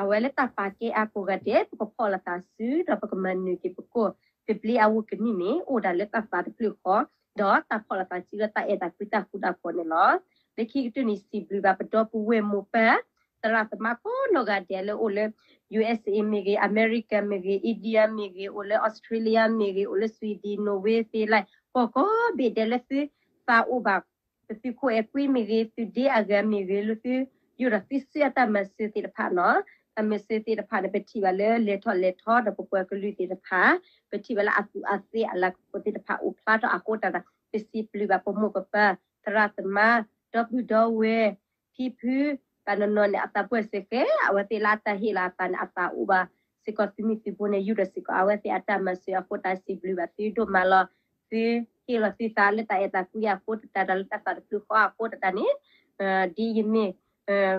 အဝဲလၢတၢ်ပာ်ကဲအါကိးဂၤဒဲး ပကဖီၣ်လိာ်သးစု ဒီးပကမၤနၢၤက့ၤပကီၢ် တဘျ့အဝဲကနံၣ်န့ၣ် အိၣ်ဒၣ်လၢတၢ်သးတဖျၢၣ်ဃီ ဒီးတၢ်ဖီၣ်လိာ်သးစုလၢတၢ်အဲၣ်တၢ်ကွံတၢ်ဃူတၢ်ဖိးန့ၣ်လီၤ. လၢခံကတၢၢ်န့ၣ် စံးဘျုးဘၣ်ပဒီပုၢ်ဝဲၢ်မိၢ်ပၢ် သရၣ်သမါကိးနီၢ်ဂၤဒဲးလၢအိၣ်လၢ ယူၢ်အ့ၣ်စ့မ့ၢ်ဂ့ၤ, အမဲရကၤမ့ၢ်ဂ့ၤ, India မ့ၢ်ဂ့ၤ, အိၣ်လၢ Australia မ့ၢ်ဂ့ၤ, အိၣ်လၢ Sweden, Norway, Finland ကိးကိးဘ့ၣ်ဒဲးလၢသုသးအိၣ်ဘၣ် ပသုးခိၣ်အဲၣ်ကွံမ့ၢ်ဂ့ၤ, သုးဒ့အဂၤမ့ၢ်ဂ့ၤ, လၢသုယူၢ်ဒီးသုစုအတၢ်မၤစၢၤသ့ၣ်တဖၣ်နီၤ, တၢ်မၤစၢၤသ့ၣ်တဖၣ်န့ၣ် ပထံၣ်ဘၣ်လၢလဲၤထီၣ်လဲၤထီဒီးပပှၤကလုာ်သ့ၣ်တဖၣ်, ပထံၣ်ဘၣ်လၢအသူးအသ့ၣ်အလၤကပီၤသ့ၣ်တဖၣ်အိၣ်ဖျါထီၣ်အဃိတၢ်ဒီး ပစံးဘျုးဘၣ်ပမိၢ်ပပၢ် သရၣ်သမါ ဒီပုၢ်ဒီဝဲၢ် ဖံဖု ဘၣ်နီၢ်နီၢ်န့ၣ် အသးပှၢ်စ့ၢ်ကီး အဝဲသ့ၣ်လၢအတၢ်ဟ့ၣ်လီၤအသးန့ၣ် အသးအိၣ်ဘၣ်စ့ၢ်ကီးသုမုၢ်သုဘိန့ၣ် ယူၢ်ဒီးစ့ၢ်ကီးအဝဲသ့ၣ်အတၢ်မၤစၢၤအဃိ တၢ်စံးဘျုးဘၣ်သုဒိၣ်မးလီၤ. သုဟ့ၣ်လီၤသုသးလၢတၢ်အဲၣ်တၢ်ကွံအဃိတၢ်ဒီးလၢတၢ်သးတဖျၢၣ်ဃီအဃိတၢ်န့ၣ် ဒ်ယမ့ၢ်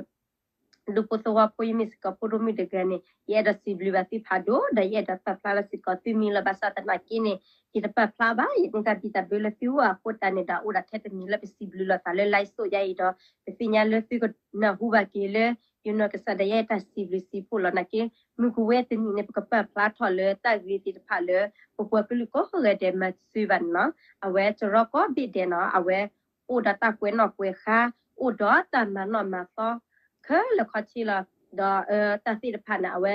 ဒူဖိသဝီဖိ ယမ့ၢ်စ့ၢ်ကီးဖိဒိၣ်မုၣ်တဂၤန့ၣ် ယအဲၣ်ဒိးစံးဘျုးဘၣ်သုဖးဒိၣ် ဒီးယအဲၣ်ဒိးပာ်ဖျါလီၤစ့ၢ်ကီးသုမံၤလီၤ. ဘၣ်ဆၣ်သနာ်က့န့ၣ် ယတပာ်ဖျါဘၣ် ယန့ၢ်တၢ်ဘံၣ်တၢ်ဘၢလၢသုဂီၢ်အဃိတၢ်န့ၣ်ဒီး အိၣ်ဒီးထဲတမံၤလၢပစံးဘျုးလိာ်သးလၢ live ဆိယါအံၤဒီး ပသ့ၣ်ညါလၢသုကနၢ်ဟူဘၣ်က့ၤလၢ ယနီၢ်ကစၢ်ဒၣ်ယဲတၢ်စံးဘျုးစံးဖှိၣ်လီၤ. နာ်က့ မုၢ်ကဝဲတနံၤန့ၣ် ပကပာ်ဖျါထီၣ်လၢတၢ်ဂ့ၤသ့ၣ်တဖၣ်လၢ ပပှၤကလုာ်ကိးဂၤဒဲးမၤစၢၤဘၣ်န့ၣ်နီၤ အဝဲစရီကိးဘ့ၣ်ဒဲးနီၤ အဝဲ အိၣ်ဒီးတၢ်ကွဲးနီၣ်ကွဲးဃါ အိၣ်ဒီးတၢ်မၤနီၣ်မၤသီ ခဲလၢာ်ခီဆ့လီၤ. ဒီးတၢ်သ့ၣ်တဖၣ်န့ၣ် အဝဲ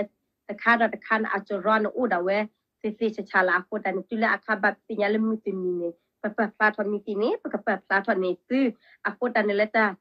တခါဒီးတခါန့ၣ် အစရီန့ၣ်အိၣ်ဒီးဝဲ သ့သ့ဆးဆးလၢအဃိတၢ်န့ၣ် တုၤလၢအခါဘၣ်ပသ့ၣ်ညါလၢမုၢ်တနံၤန့ၣ် ပပာ်ဖျါထီၣ်မ့ၢ်သ့န့ၣ် ပကပာ်ဖျါထီၣ်န့ၢ်သု အဃိတၢ်န့ၣ်လၢတၢ်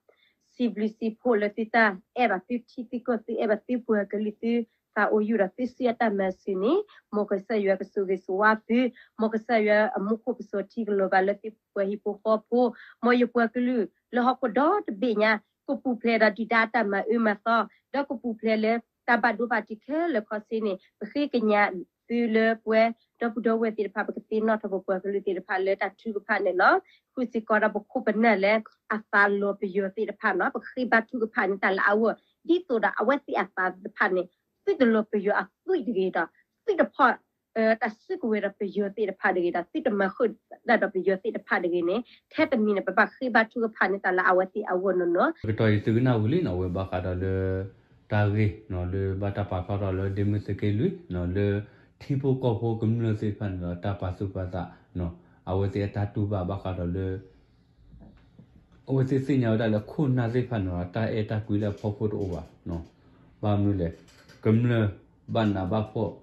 စံးဘျုးစံးဖှိၣ်လၢသုတၢ်အဲၣ်ဘၣ်သုထံသုကီၢ်သုအဲၣ်ဘၣ်သုပှၤကလုာ်သု သးအိၣ်ယူၢ်ဒီးသုစုအတၢ်မၤစၢၤန့ၣ် မ်ကစၢ်ယွၤကဆိၣ်ဂ့ၤဆိၣ်ဝါသု မ်ကစၢ်ယွၤအမူခိၣ်ကဆိၣ်ထံကလီၤဘၣ်လၢသုပှၤဟံၣ်ဖိဃီဖိ မ်ယပှၤကလုာ်လၢဟီၣ်ခိၣ်ဒီတဘ့ၣ်ညါ ကပူၤဖျဲးဒီးဒုၣ်ဒါအတၢ်မၤအၢမၤသီ ဒီးကပူၤဖျဲးလၢတၢ်ဘၣ်ဒိဘၣ်ထံးခဲလၢာ်ခီဆ့န့ၣ် ပဃ့ကညးသုလၢပဝဲ ဒီပုၢ်ဒီဝဲၢ်သ့ၣ်တဖၣ် ပကသ့ၣ်နီၣ်ထီၣ်ပပှၤကလုာ်သ့ၣ်တဖၣ်လၢတၢ်ထုကဖၣ်န့ၣ်လီၤ. ဃုစ့ၢ်ကီးဒီးပခိၣ်ပနၢ်လၢအသးလီၤပယီၤသ့ၣ်တဖၣ်နီၤ ပဃ့ဘါထုကဖၣ်န့ၢ်တၢ်လၢအဂီၢ် ဒ်သိးဒီးအဝဲသ့ၣ်အသးသ့ၣ်တဖၣ်န့ၣ် သုတလီၤပယီၤအသွံၣ်တဂ့ၤဒီး သုတဖီၣ် တၢ်စုကဝဲၤဒီးပယီၤသ့ၣ်တဖၣ်တဂ့ၤဒီး သုတမၤဃုာ်တၢ်ဒီးပယီၤသ့ၣ်တဖၣ်တဂ့ၤန့ၣ် ထဲတမံၤန့ၣ် ပဘၣ်ဃ့ဘါထုကဖၣ်န့ၢ်တၢ်လၢအဝဲသ့ၣ်အဂီၢ်နီၢ်နီၢ် ကတီၢ်အံၤသုကနၣ်ဝံၤလံနီၤ အဝဲဘၣ်ဃးဒီးလၢ တၢ်ဂ့ၢ်နီၤ လၢဘၣ်တၢ်ပာ်ဖျါထီၣ်လၢဒ့မုၢ်သုးက့လွံၢ်နီၤ လၢထံဖိကီၢ်ဖိကမျၢၢ်သ့ၣ်တဖၣ်န့ၣ်ဒီး တၢ်ပာ်သူၣ်ပာ်သးနီၤ အဝဲသ့ၣ်အတၢ်တူၢ်ဘၣ်ဘၣ်ဃးဒီးလၢ အဝဲသ့ၣ်သ့ၣ်ညါဝဲဒၣ်လၢခိၣ်နၢ်သ့ၣ်တဖၣ်န့ၣ်ဒီး တၢ်အဲၣ်တၢ်ကွံလၢအဖီခိၣ်တအိၣ်ဘၣ်နီၤ ဘၣ်မနုၤလဲၣ် ကမျၢၢ်ဘၣ်နးဘၣ်ဖှီၣ် ကမျၢၢ်ဘၣ်သံဘၣ်ပှၢ်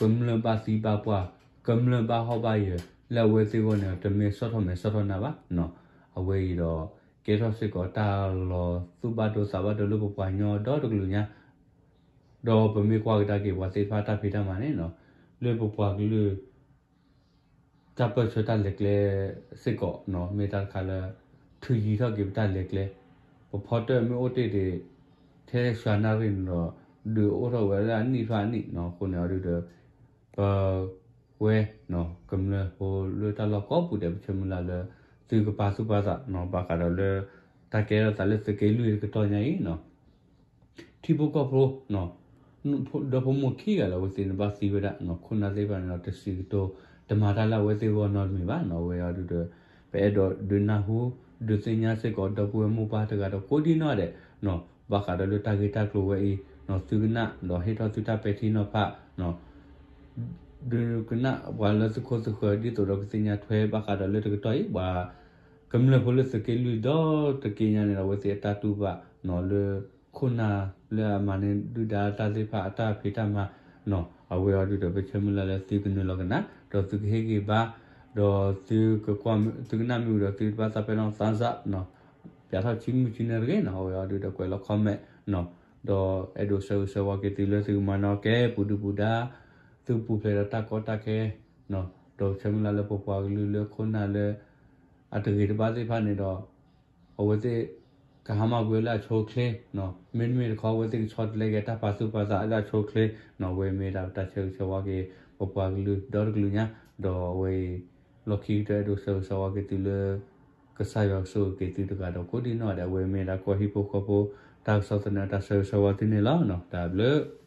ကမျၢၢ်ဘၣ်ဟီၣ်ဘၣ်ယၢၤ လၢအဝဲသ့ၣ်အဂီၢ်န့ၣ်ဒီး တမ့ၢ်ဆီၣ်ထီၣ်မဲာ်ဆီၣ်ထီၣ်နါဘၣ်နီၤ အဝဲအံၤဒီး ကဲထီၣ်စ့ၢ်ကီးတၢ်လီၤသူၣ်ဘၣ်ဒိသးဘၣ်ဒိလၢပပှၤကညီဒီတကလုာ်ညါ ဒီးပမ့ၢ်ကွၢ်ကဒါက့ၤပှၤသ့ၣ်တဖၣ်တၢ်ဖံးတၢ်မၤန့ၣ်နီၤ လၢပပှၤကလုာ် တၢ်ပၢၢ်ဆၢတၢ်လဲၤကျဲစ့ၢ်ကီးနီၤ မ့ၢ်တၢ်တခါလၢ ထုးယံၤထီၣ်က့ၤပတၢ်လဲၤကျဲ ပဖီတၢၣ်မ့ၢ်အိၣ်တ့ၢ်ဒံး ထဲစှၤနၣ်ရံၣ်န့ၣ်ဒီး ဒုးအိၣ်ထီၣ်ဝဲလၢအနံၣ်ဖျၢၣ်အနံၣ်နီၤ အဃိန့ၣ်အီၤဒုဒီး ပဝဲ ကမျၢၢ်ဖိလၢတၢ်လီၢ်ကိးပူၤဒဲး ပဆၢမုၢ်လၢ်လၢ သုကပာ်သူၣ်ပာ်သးနီၤ ဘၣ်ဃးဒီးလၢ တၢ်ကဲထီၣ်သးလၢသုးက့လွံၢ်တကတီၢ်ညါအံၤနီၤ ထံဖိကီၢ်ဖိ ဒီဖိမိၢ်ခံဂၤလၢအဝဲသ့ၣ်န့ၣ်ဘၣ်သံဝဲဒၣ်နီၤ ခိၣ်နၢ်သ့ၣ်တဖၣ်န့ၣ်ဒီး တစံးကတိၤ တမၤတၢ်လၢအဝဲသ့ၣ်အဂီၢ်နီတမံၤဘၣ်နီၤ အဝဲအီၤဒုဒီး ပအဲၣ်ဒိးဒုးနၢ်ဟူ ဒုးသ့ၣ်ညါစ့ၢ်ကီး ဒီပုၢ်ဝဲၢ်မိၢ်ပၢ်တဂၤဒီးကိးဒံနီၢ်ဒဲးနီၤ ဘၣ်ဃးဒီးလၢတၢ်ဂ့ၢ်တၢ်ကျိၤဝဲအံၤနီၤ သုကနၣ်ဒီးဟ့ၣ်ထီၣ်သုတၢ်ပဲာ်ထံနီၤဖးနီၤ ဒုးကနၣ်ပှၤလၢသုခိၣ်သုဃၢၤ ဒ်သိးဒီးကသ့ၣ်ညါထွဲဘၣ်ဃးဒီးလၢတကတီၢ်အံၤ ပှၤကမျၢၢ်ဖိလၢသုးက့လွံၢ်ဒီတက့ၢ်ညါန့ၣ်ဒီး အဝဲသ့ၣ်အတၢ်တူၢ်ဘၣ်နီၤ လၢခိၣ်နၢ်လၢအမၤန့ၢ်ဒုၣ်ဒါတၢ်သ့ၣ်တဖၣ်အတၢ်ဖံးတၢ်မၤနီၤ အဝဲအီၤဒုဒီး ပဆၢမုၢ်လၢ်လၢသုကနုာ်လီၤကနၣ် ဒီးသုကဟ့ၣ်ဂံၢ်ဘါ ဒီးသုကကွၢ် သုကနၣ်မ့ၢ်ဝံၤဒီး သုတဘၣ်သးပဲနီၤ သးစၢ်နီၤ ပျးထီၣ်ဆံမုၢ်ဆံနၢၤတဂ့ၤနီၤ အဝဲအီၤဒုဒီး ကွဲးလီၤ comment နီၤ ဒီးအဲၣ်ဒိးဆၢဂ့ၤဆၢဝါက့ၤသုလၢသုကမၤနၢၤကဲပူၤဒုၣ်ပူၤဒါ သုကပူၤဖျဲးဒီးတၢ်ကီတၢ်ခဲနီၤ ဒီးပဆၢမုၢ်လၢ်လၢပပှၤကလုာ်လၢခိၣ်နၢ်လၢ အတဂ့ၤတဘၣ်သ့ၣ်တဖၣ်န့ၣ်ဒီး အဝဲသ့ၣ် ကဟါမၢ်ကွံာ်ဝဲလၢအဆိအချ့နီၤ မ့တမ့ၢ်တခီ အဝဲသ့ၣ်ကဆီတလဲက့ၤတၢ်ပာ်သူၣ်ပာ်သးလၢအဆိအချ့နီၤ အဝဲမ့ၢ်ဒၣ်တၢ်ဆၢဂ့ၤဆၢဝါက့ၤ ပပှၤကလုာ်ဒီတကလုာ်ညါ ဒီးအဝဲအံၤ လီၢ်ခံကတၢၢ်အဲၣ်ဒိးဆၢဂ့ၤဆၢဝါက့ၤသုလၢ ကစၢ်ယွၤကဆိၣ်ဂ့ၤက့ၤသုတဂၤဒီးကိးဒံနီၢ်ဒဲး အဝဲမ့ၢ်ဒၣ်ကီၢ်ဟံၣ်ဖိဃီဖိ တၢ်ကစီၣ်သနၢၣ်တၢ်ဆၢဂ့ၤဆၢဝါသုန့ၣ်လီၤ တၢ်ဘျုး